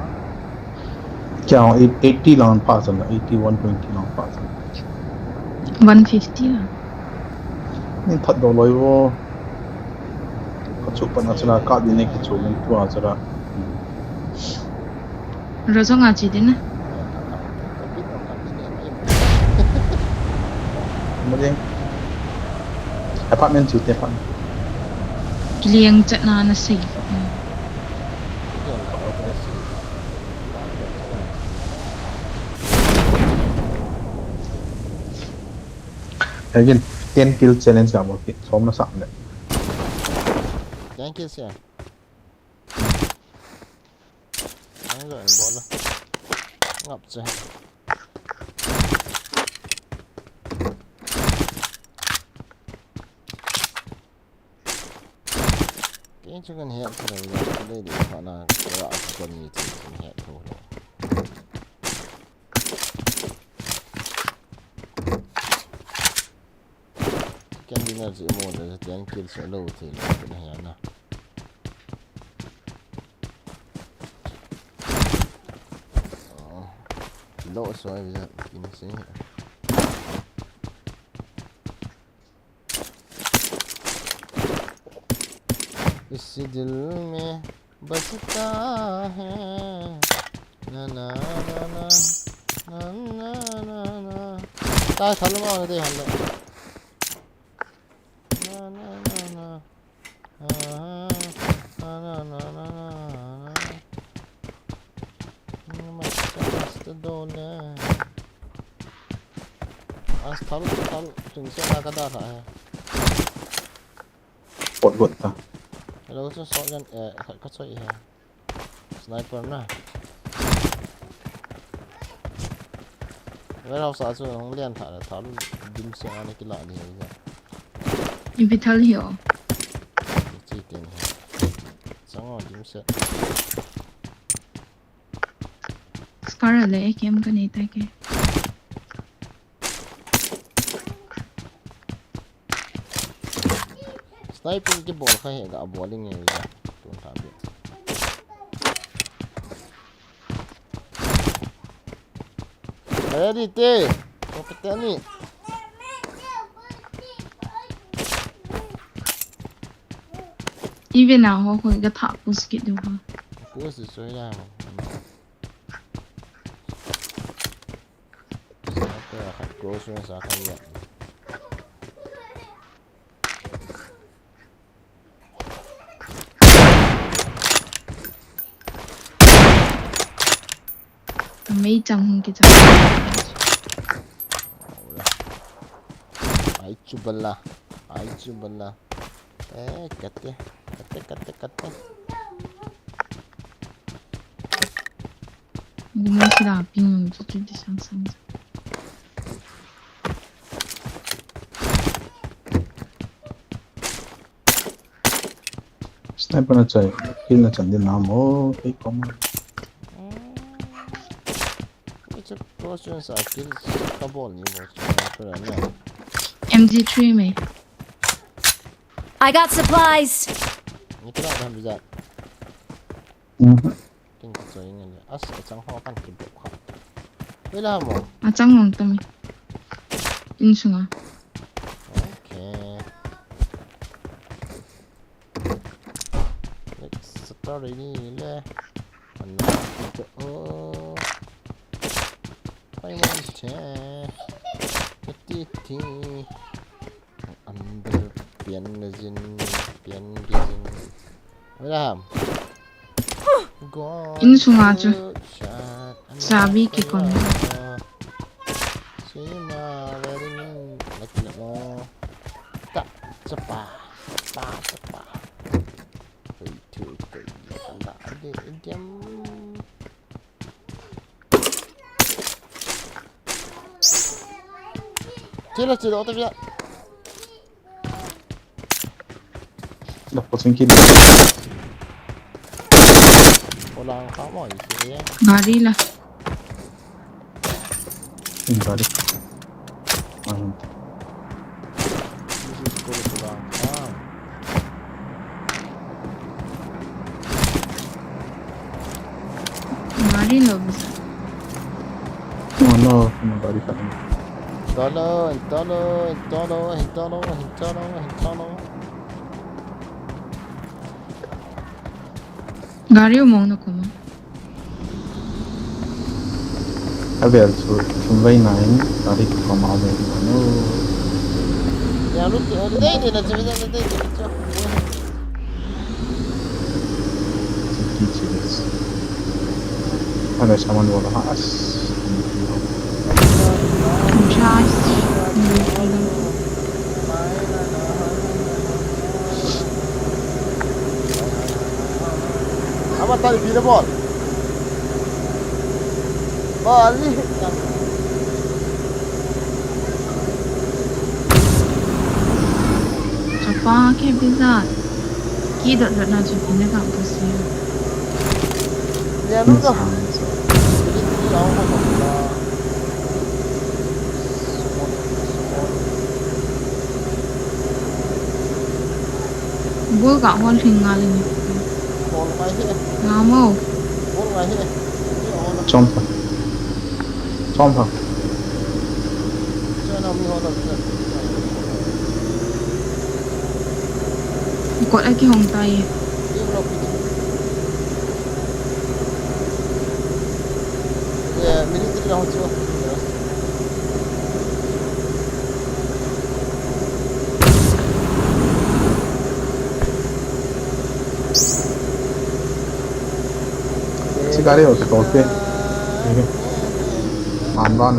Kaya eighty lang pa sa na, eighty, one twenty lang pa sa na. One fifty lang. Ni that do loi wo. Ka chu pa na sa na ka din ni ki chu ni tu a sa na. Ro jong a chi din na. Muding. Apartment chu te apartment. Kiliang chat na na sei. Again, ten kill challenge ka mo ki. Som na sa le. Ten kill siya. Ang lo, ang bola. Ngap siya. Kaya siya kan hiyap sa kanya, sa kanya di pa na kaya ako sa kanya ito, sa hiyap ko lo. Kan dinner si mo da ten kill sa lo ti lo na hiyap na. Lo so ai bisa kin si. इस दिल में बसता है ना ना ना ना ना ना ना ना. Tai thal ma de han le. Na na na na. Ah, na na na na na. Masta masta dole. As thal thal tung se na ka da tha hai. Pot pot ta. Hello, so so jan eh ka ka choi hai. Sniper na. Warehouse a chu hung lian tha le tha lu dim se ani kila ni ja. Ipi thal hi o. Chi tin hi. Sang o dim se. Scar le A K M ka nei ta ke. Sniping kibol kha he ga bowling nge ga tun ta bi. Ready te. Ko pete ni. Even a ho ko ga tha push kit do ha. Push so ya. Sniper a khat close range a khat ya. Ka mei chang hung kichang. Ai chu bala, ai chu bala. Eh, kate, kate, kate, kate. Gumon sila ping chu chu di sang sang. Sniper na chai, kill na chan din na mo, kei kom. Kei chu close range a kill ka bol ni bo chu sniper na. M G three me. I got supplies. Ni kila da bija. Mhm. King ka choi nge le. As, achang ho kan kibok kha. Hoi la mo. Achang mong tami. Insunga. Okay. Next story ni le. Ano to? Oh. I want to. Ti ti. Under pian na jin, pian ki jin. Wala ham. Insunga chu. Sabi ki kon. Sima very new. Like no. Ta chapa. Ta chapa. Hey, two, three. Anda ade jam. Chila chila oto via. Dah pusing kiri. Ulang kamo isi ya. Gari la. Gari. Ayun. This is cool, cool. Ah. Gari lo bisa. Oh no, kena gari tak ni. Tolo, tolo, tolo, tolo, tolo, tolo. Gari umong na kuma. Avel chu, chunvei na in, gari koma avel na no. Ya, look, eh, dei, dei, na, dei, dei, dei, dei, dei. City chills. Ada someone wala has. Just. Ama tali pina bol. Bali. Chapa ke bizat. Ki dot dot na chu pina ka pusi. Ya no no. Bol ka hol thing nga le ni. Hol ngai hi. Nga mo. Hol ngai hi. Chom pha. Chom pha. Chana mi hol. Kot a kihong tai. Yeah, military na ho chu. Chikari ho, toke. Man ban.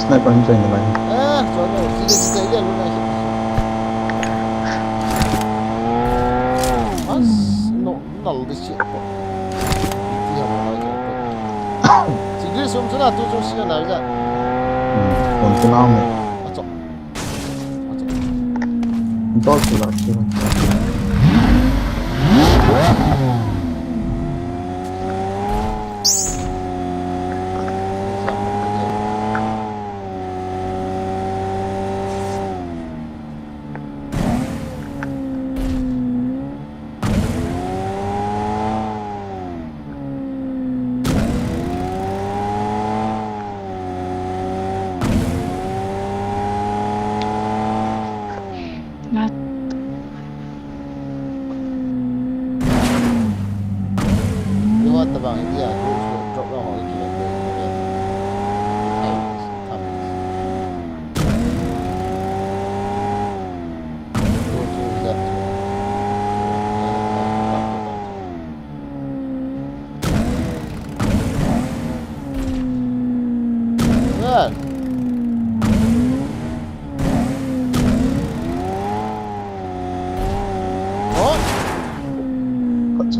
Sniper hin join nalai. Eh, join nalai. Sile, sile, sile, sile. Mas, no, nal de si. Ti ha ma ja. Sigri sum suna tu sum sina na ja. Hmm, kon kena me. Acho. Acho. Dol sila.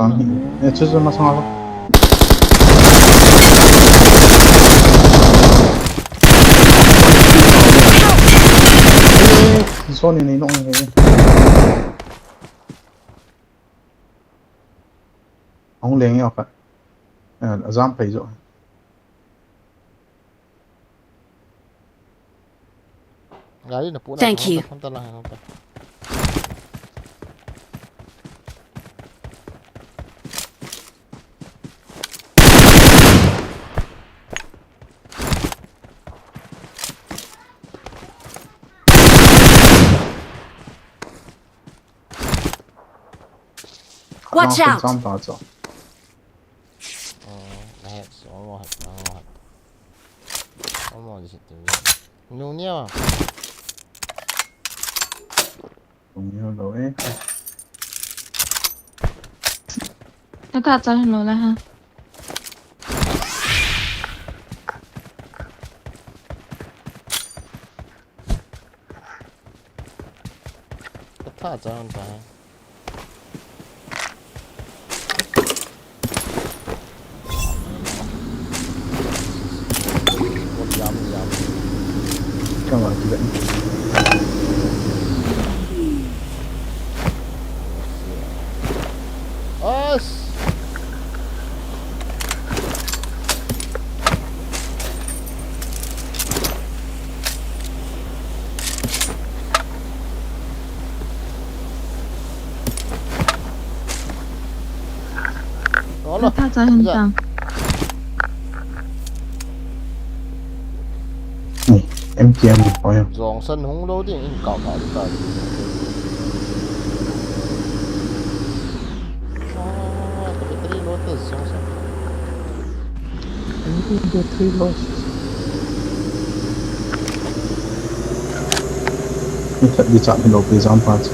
Ang hi. Eh, chuchu na sanga lo. Eh, zone ni nong ni. Ang leng ya ka. Eh, azam pai zo. Gari na puna. Thank you. Hanta, hanta lang, hanta. Watch out! Jump ta cho. Oh, I have so, I have, I have. Amo di situ. Nung niya. Nung niya daw eh. Nata chan lo la ha. Kata chan ta ha. Tha cha hin tang. Ni, M T M, oh ya. Jong san hung lo ding in kau kau ta. Ah, battery low ta jong san. Battery low. Ni chat, ni chat ni lo pe jam pa chu.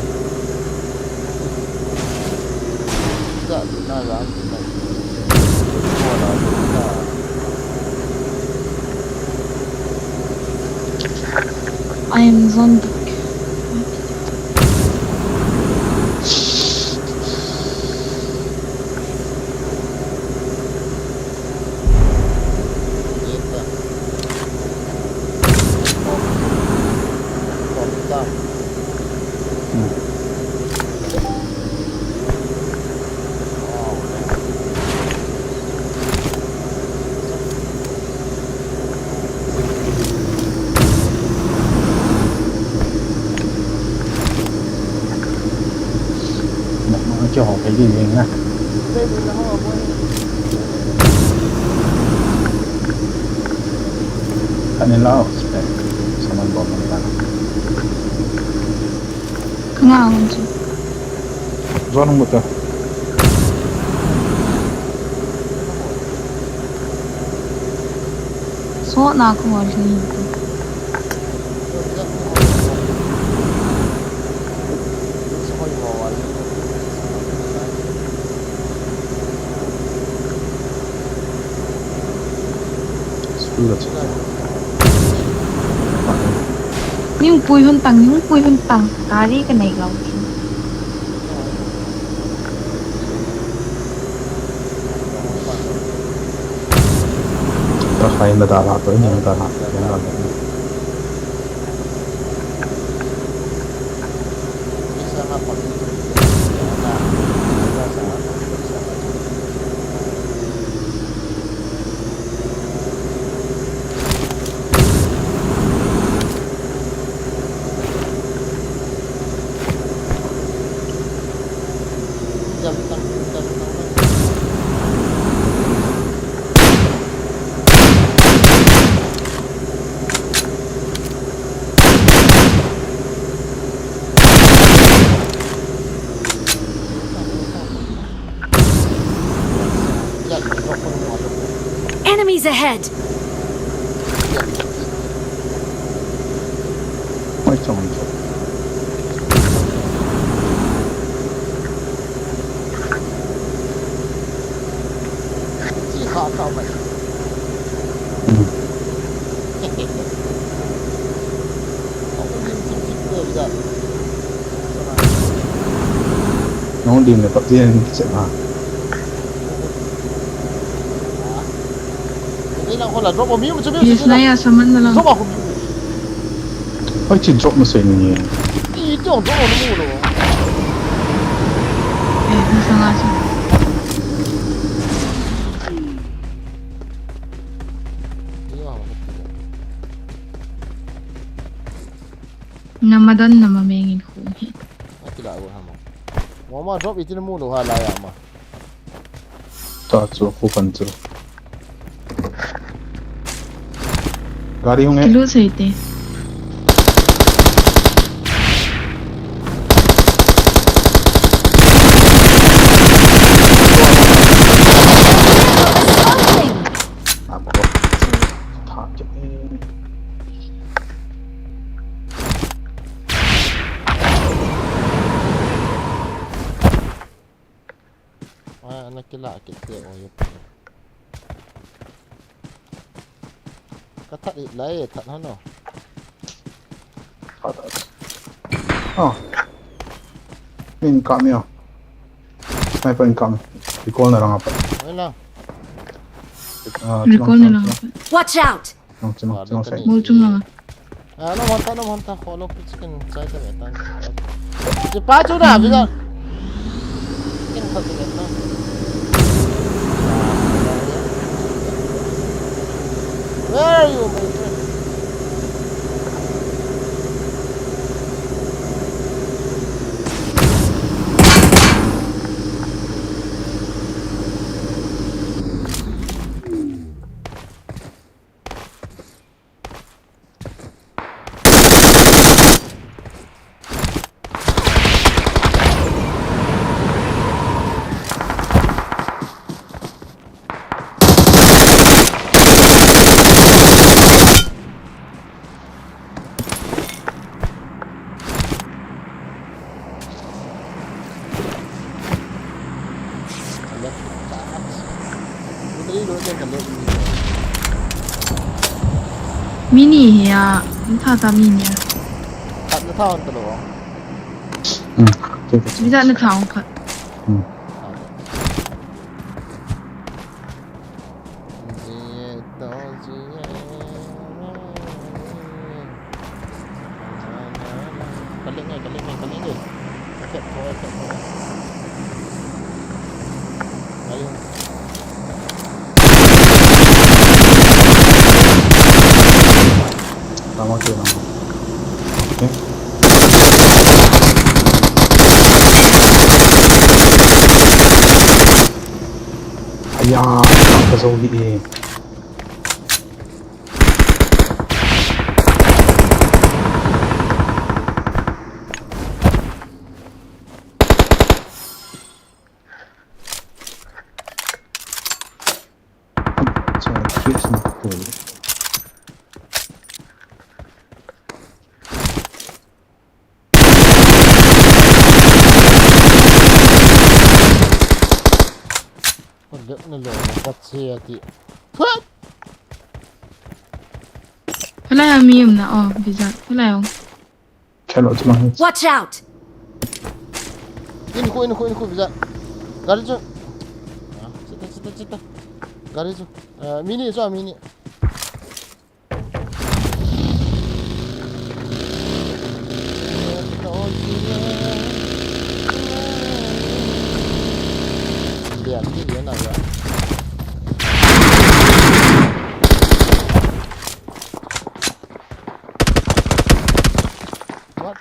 I am zombie. Cho họ phải đi liền nha. Kan in lao spek. Saman bom man kan. Kanga hon chu. Zon hung ta. So na ko hon chu. School la chu. Ni hung pui hun tang, ni hung pui hun tang. Gari ka nei lou. Ta khai na da la to, ni da la. Enemies ahead! Oi, chong, chong. Chi kha kha mai. Nong dim le pap dim se ma. Drop o, mi mu chu, mi mu chu. Yes, na ya saman na lang. Drop o, mi mu. Ai, chi drop na sei ni. Ti ti drop o, mi mu lo. Eh, na sanga chu. Na madan na mamengin khu hi. Akila u hamo. Mama drop iti na mu lo ha la ya ma. Ta chu, khu kan chu. Gari hung e. Kilu sei te. Abo. Tha ke. Ai, ana kila kit te o yo. Ka that it lai, that hano. That, that. Oh. Min ka mi o. Sniper in ka mi. Recall na rang apa. Wala. Ah, recall na rang apa. Watch out! Chunong, chunong, chunong side. Mol chung langa. Ah, no, hanta, no, hanta, kholo, chicken, chai ta, ta. Chipa chu na, bisa. Chicken khat ta. Where are you, my friend? Mini hi a, na tha ta mini a. Khat na tha on ta lo. Hmm, okay, okay. Visa na tha on khat. Hmm. Kaling ngai, kaling ngai, kaling ngai. Kaling ngai. Kaling. Tama tu nama. Okay. Aya, ka zo hi e. Kon dek na lo na pat se ati. Phat! Khalai a mi um na, oh, Visa. Khalai a. Khalai chu mang. Watch out! In khu, in khu, in khu, Visa. Gari chu. Ah, chita, chita, chita. Gari chu. Ah, mini chu, mini. What?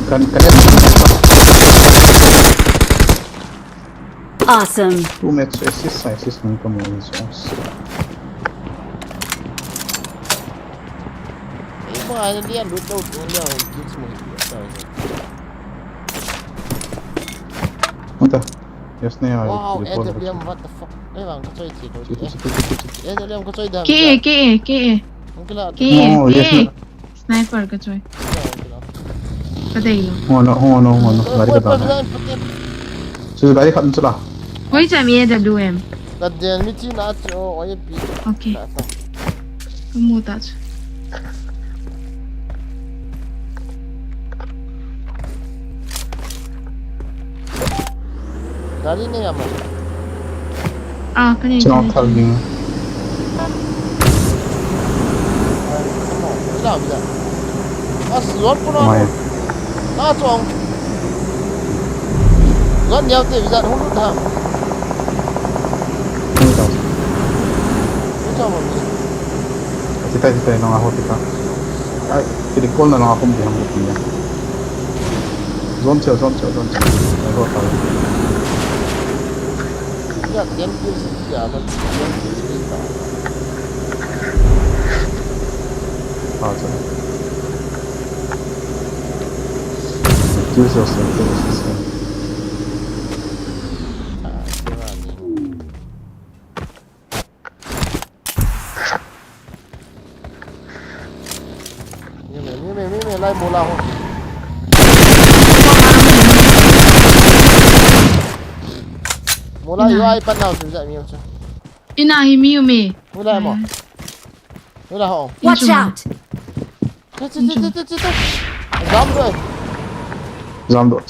Kan, kan. Awesome. Two max assist, assist nang kamu ni so. Ei, mo, ano diyan, loot out, ano diyan, kills mo, hit mo, sorry, sorry. Punta. Yes na yan. Wow, A W M, what the fuck? Ay, bang, kachoy, chilo. Chito, chito, chito, chito. A W M, kachoy, dam. K A, K A, K A. Ang kila. K A, oh, yes, K A. Na. Sniper, kachoy. Kila, kila. Kadai lo. Hung ano, hung ano, hung ano. Gari ka tana. Chul gari khat chula. Koi cha mi A W M. Kadai, mi chi na chu, oh, A P. Okay. Kamu ta chu. Gari nei ama. Ah, ka nei, ka nei. Chang thal ding. Ai, ama, ila, ila. As, zon pun a. Mai. Na chong. Zon niau te, visa hulu ta. Ni ta. Ni ta ma mi. Ti tai, ti tai, nang a ho ti ta. Ai, ti di kol na nang a hom di ham di ya. Zon chel, zon chel, zon chel. Ai ho ta. Ya, ten kills ya, ta ten kills ta. Ah, chel. Kills ya, kills ya. Ah, chel ni. Mi me, mi me, mi me, lai mola ho. Mola yo ai pan nau su ja mi ho cha. Ina hi mi me. Mola mo. Mola ho. Watch out! Che, che, che, che, che, che. Jam doi. Jam doi.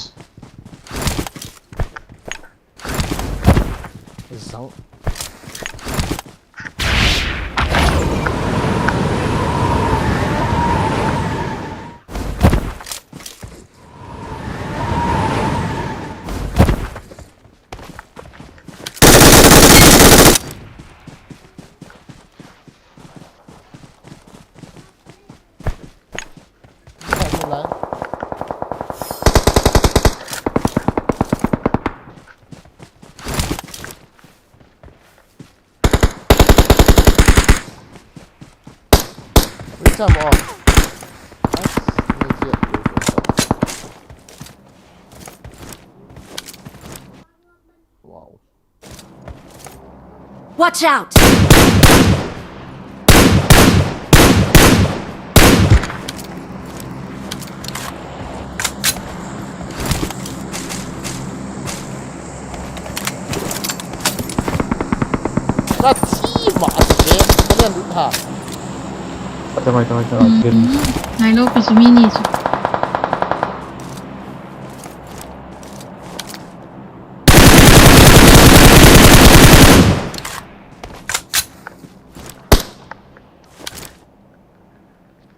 Zau. Which I'm off. Wow. Watch out! Ka chi ma a se, ka lian lut ha. Tawai, tawai, tawai, tawai. Ngai lo, ka sumi ni chu.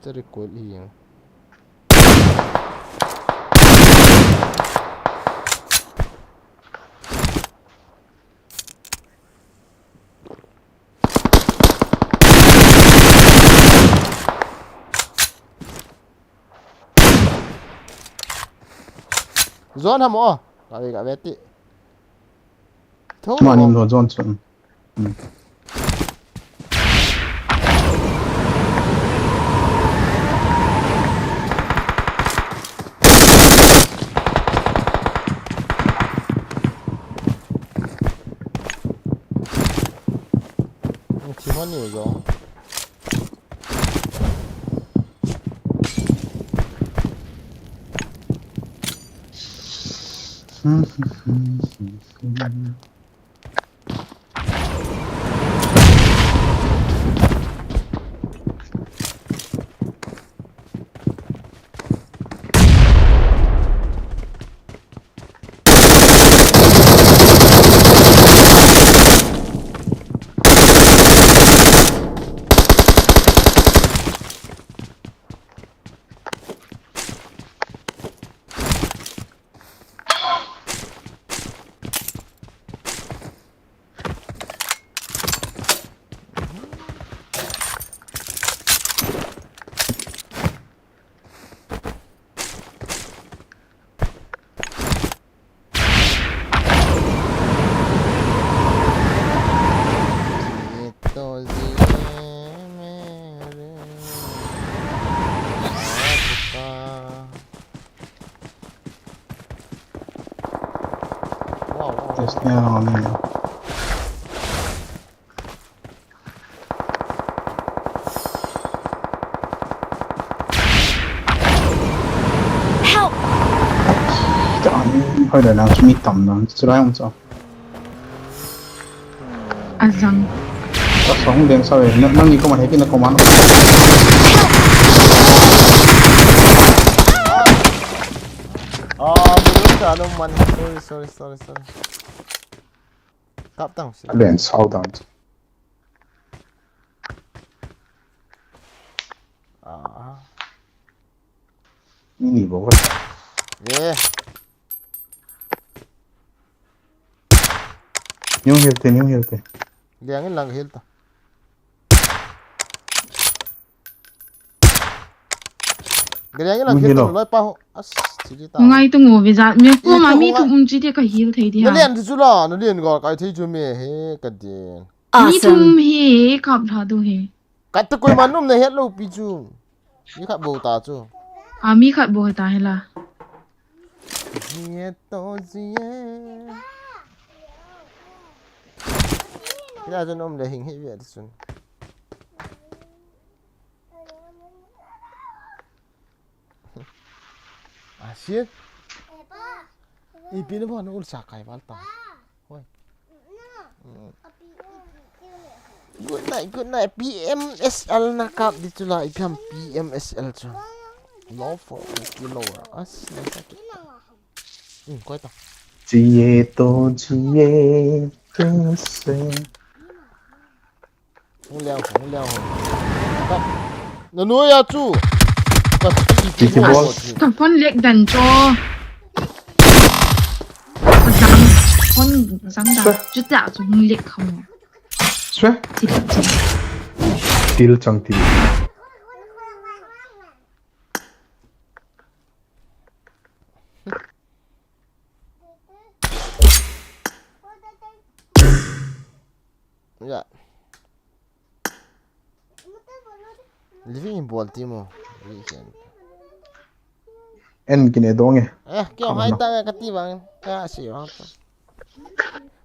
Chari kol hi yang. Zon ham o. Ka ve, ka ve ti. Tho. Mani lo zon chun. Hmm. Thi mani zon. Wow, wow, wow. There's no one here. Help! Hoi da na, mi tam na, try hung sa. Azang. Ka song deng sa ve, na, nang ni ko ma he ki na ko ma na. Kalo man. Sorry, sorry, sorry, sorry. Kap tang si. Alen sao dan. Ah. Ini bawa. Yeah. New heal te, new heal te. Liang in lang heal ta. Gariang in lang heal ta, loi pa ho. As, chili ta. Ngai tu ngu visa, mi ko ma mi tu um chi te ka heal thei di ha. Nalian tu chu la, nalian ga kai thei chu me he ka din. Mi thum hi kap lha du hi. Kata koima nom na het lou pi chu. Mi khat bou ta chu. A, mi khat bou ta hi la. Zie to zie. Kila chu nom le hing hi ve chun. A, shit. Ipi na ba na ul sa kai val ta. Hoi. Good night, good night. P M S L na kap di chu la, ipi ham P M S L chu. Love for Cookie Lover. As, na sa ki. Hmm, koi ta. Zie to, zie to se. Hung liang, hung liang, hung. Kap. Na nuai a chu. Kap. Tiki ball. Ka phone lek dan cho. Zang, phone zang da. Chu ta chu hung lek kham. Swe. Til chang. Til chang til. Ya. Living in ball team o. Weekend. En kine dong e. Eh, kyo hai ta ka ti bang. Ka si bang.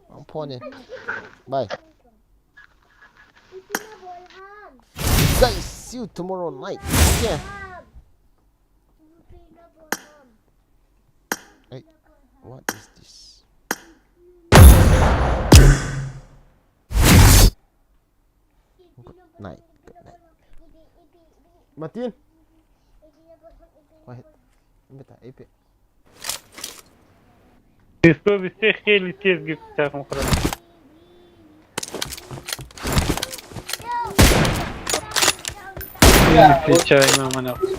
Bang phone e. Bye. Guys, see you tomorrow night. Okay. Hey, what is this? Good night, good night. Martin. Go ahead. Beta, A P. Ты что, без всех еле тезги так он хорошо. Отвечай, мама, нахуй.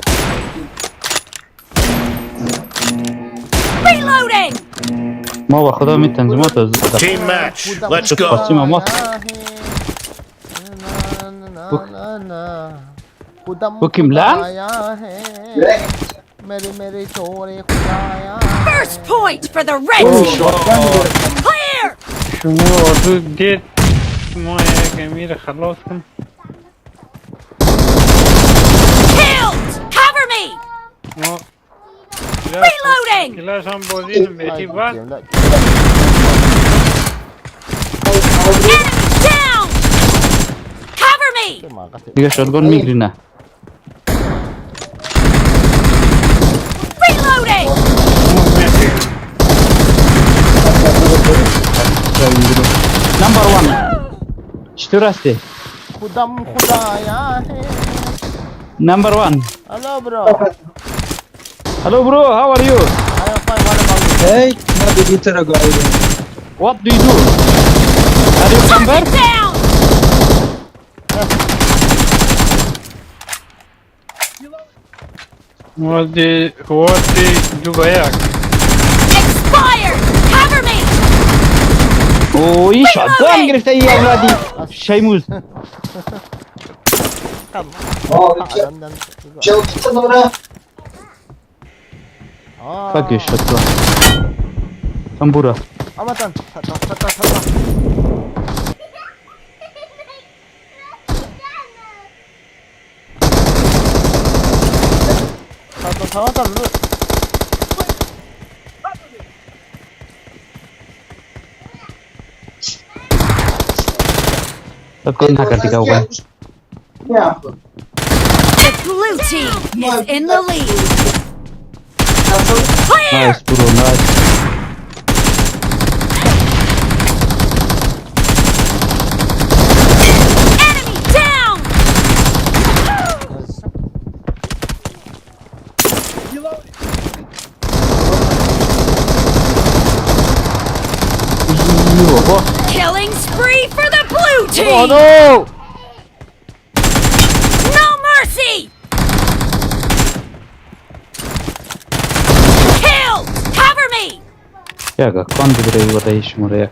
Reloading! Мама, куда мы там, мама, то за- Team match. Let's go. Спасибо, мама. Buk-, Bukim lang? First point for the red team. Clear! Şunu ordu git. Moya gemir halos kun. Killed! Cover me! Mo. Reloading! Kila sam bozin beti ba. Enemy down! Cover me! Tiga shotgun mi green na. Reloading! Number one. Четырнадцатый. Khudam khudaya hai. Number one. Hello, bro. Hello, bro. How are you? I am fine. What about you? Hey, मैं भी तरह गाड़ी। What do you do? Are you plumber? Down! What the, what the, Dubayak? Expired! Cover me! Oy, shotgun girifte ya vladi. Shaymuz. Tamam. Tamam, tamam. Fuck you, shotgun. Tambura. Amatan. Sata, sata, sata. Takkan nak kati kau kan? The blue team is in the lead. Clear! Nice, bro, nice. Enemy down! Yu ko. Killing spree for the blue team! Oh no! No mercy! Kill! Cover me! Ya ga kon de re wa dai shmore.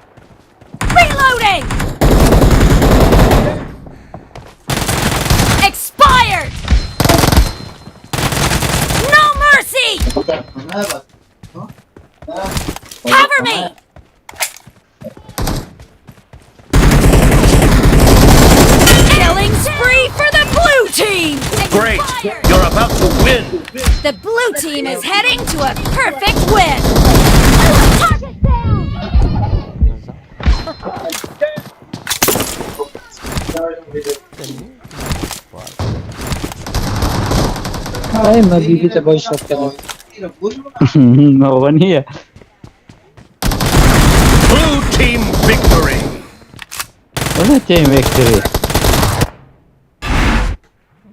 Reloading! Expired! No mercy! Cover me! Killing spree for the blue team! Great! Expired! You're about to win! The blue team is heading to a perfect win! Target down! Ai, ma bibi te boy shot ka. No one here. Blue team victory! Wala team victory.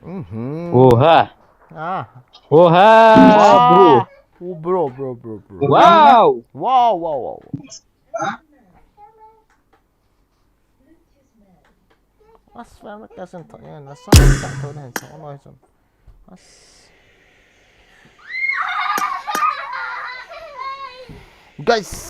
Mhm. Oha. Ah. Oha. Bro. Bro. Oh, bro, bro, bro, bro. Wow. Wow, wow, wow. As fam kasin to yan, na sa ta to den sa ono ison. As. Guys,